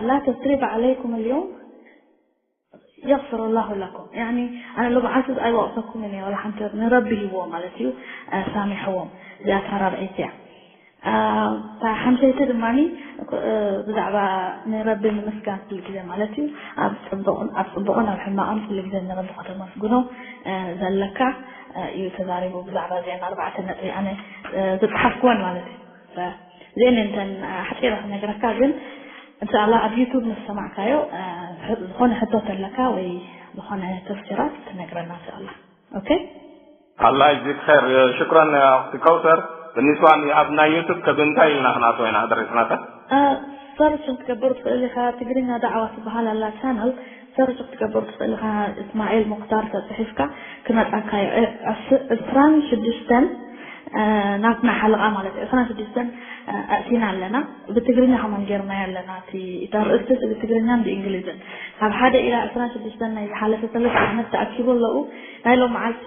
لا تثريب عليكم اليوم يغفر الله لكم يعني ኣነ ሎምዓልቲ ኣይወቕሰኩምን እየ ወላ ሓንቲ ንረቢ ሂብዎ ማለት እዩ ሳሚሕዎም እዚኣ ታራብዒት እያ እታ ሓምሸይቲ ድማ ብዛዕባ ንረቢ ንምስጋን ኩሉ ግዜ ማለት እዩ ኣብ ፅቡቕን ኣብ ፅቡቕን ኣብ ሕማቕን ኩሉ ግዜ ንረቢ ከተመስግኖ ዘለካ እዩ ተዛሪቡ ብዛዕባ እዚአን ኣርባዕተ ነጥቢ ኣነ ዝፀሓፍኩወን ማለት እዩ እዚአን እንተን ሓፂረ ክነግረካ ግን እንሻላ ኣብ ዩቱብ ምስ ሰማዕካዮ ዝኾነ ሕቶ ተለካ ወይ ዝኾነ ተፍሲራት ትነግረና እንሻላ ኦኬ الله يجزيك خير شكرا يا اختي كوثر بالنسبه لي ابناء يوتيوب كبنتا لنا خناتو هنا ادرسنا ሰርች ክትገብር ትኽእል ኢኻ ትግርኛ ዳዕዋ ትበሃል ኣላ ቻነል ሰርች ክትገብር ትኽእል ኢኻ እስማኤል ሙክታር ተፅሒፍካ ክመፃካ እዩ ዕስራን ሽዱሽተን ናትና ሓለቓ ማለት እዩ ዕስራን ሽዱሽተን ኣእቲና ኣለና ብትግርኛ ከማን ጌርናዮ ኣለና እቲ ኣርእስቲ ብትግርኛን ብእንግሊዝን ካብ ሓደ ኢላ ዕስራን ሽዱሽተን ናይ ዝሓለፈ ሰለስተ ዓመት ተኣኪቡ ኣለዉ ናይ ሎም መዓልቲ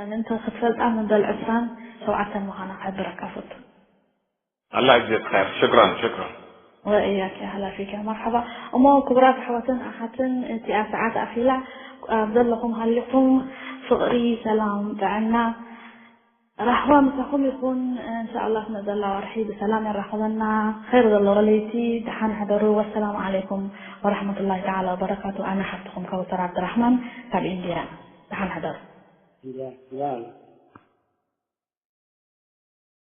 ምእንቲ ክትፈልጣ ምበል ዕስራን ሸውዓተን ምዃና ክሕብረካ ፈቱ الله يجزيك خير شكرا شكرا وإياك يا هلا فيك يا مرحبا እሞ ክቡራት ኣሕዋትን ኣሓትን እቲኣ ሰዓት ኣኺላ ኣብ ዘለኹም ሃሊኹም ፍቕሪ ሰላም ጥዕና ራህዋ ምሳኹም ይኹን እንሻኣላ ክመፀላ ወርሒ ብሰላም የራኽበና ኸይር ዘለዎ ለይቲ ደሓን ሕደሩ ወሰላሙ ዓለይኩም ወራሕመቱላሂ ተዓላ ወበረካቱ ኣነ ሓፍትኹም ከውተር ዓብድራሕማን ካብ ኢንድያ ደሓን ሕደሩ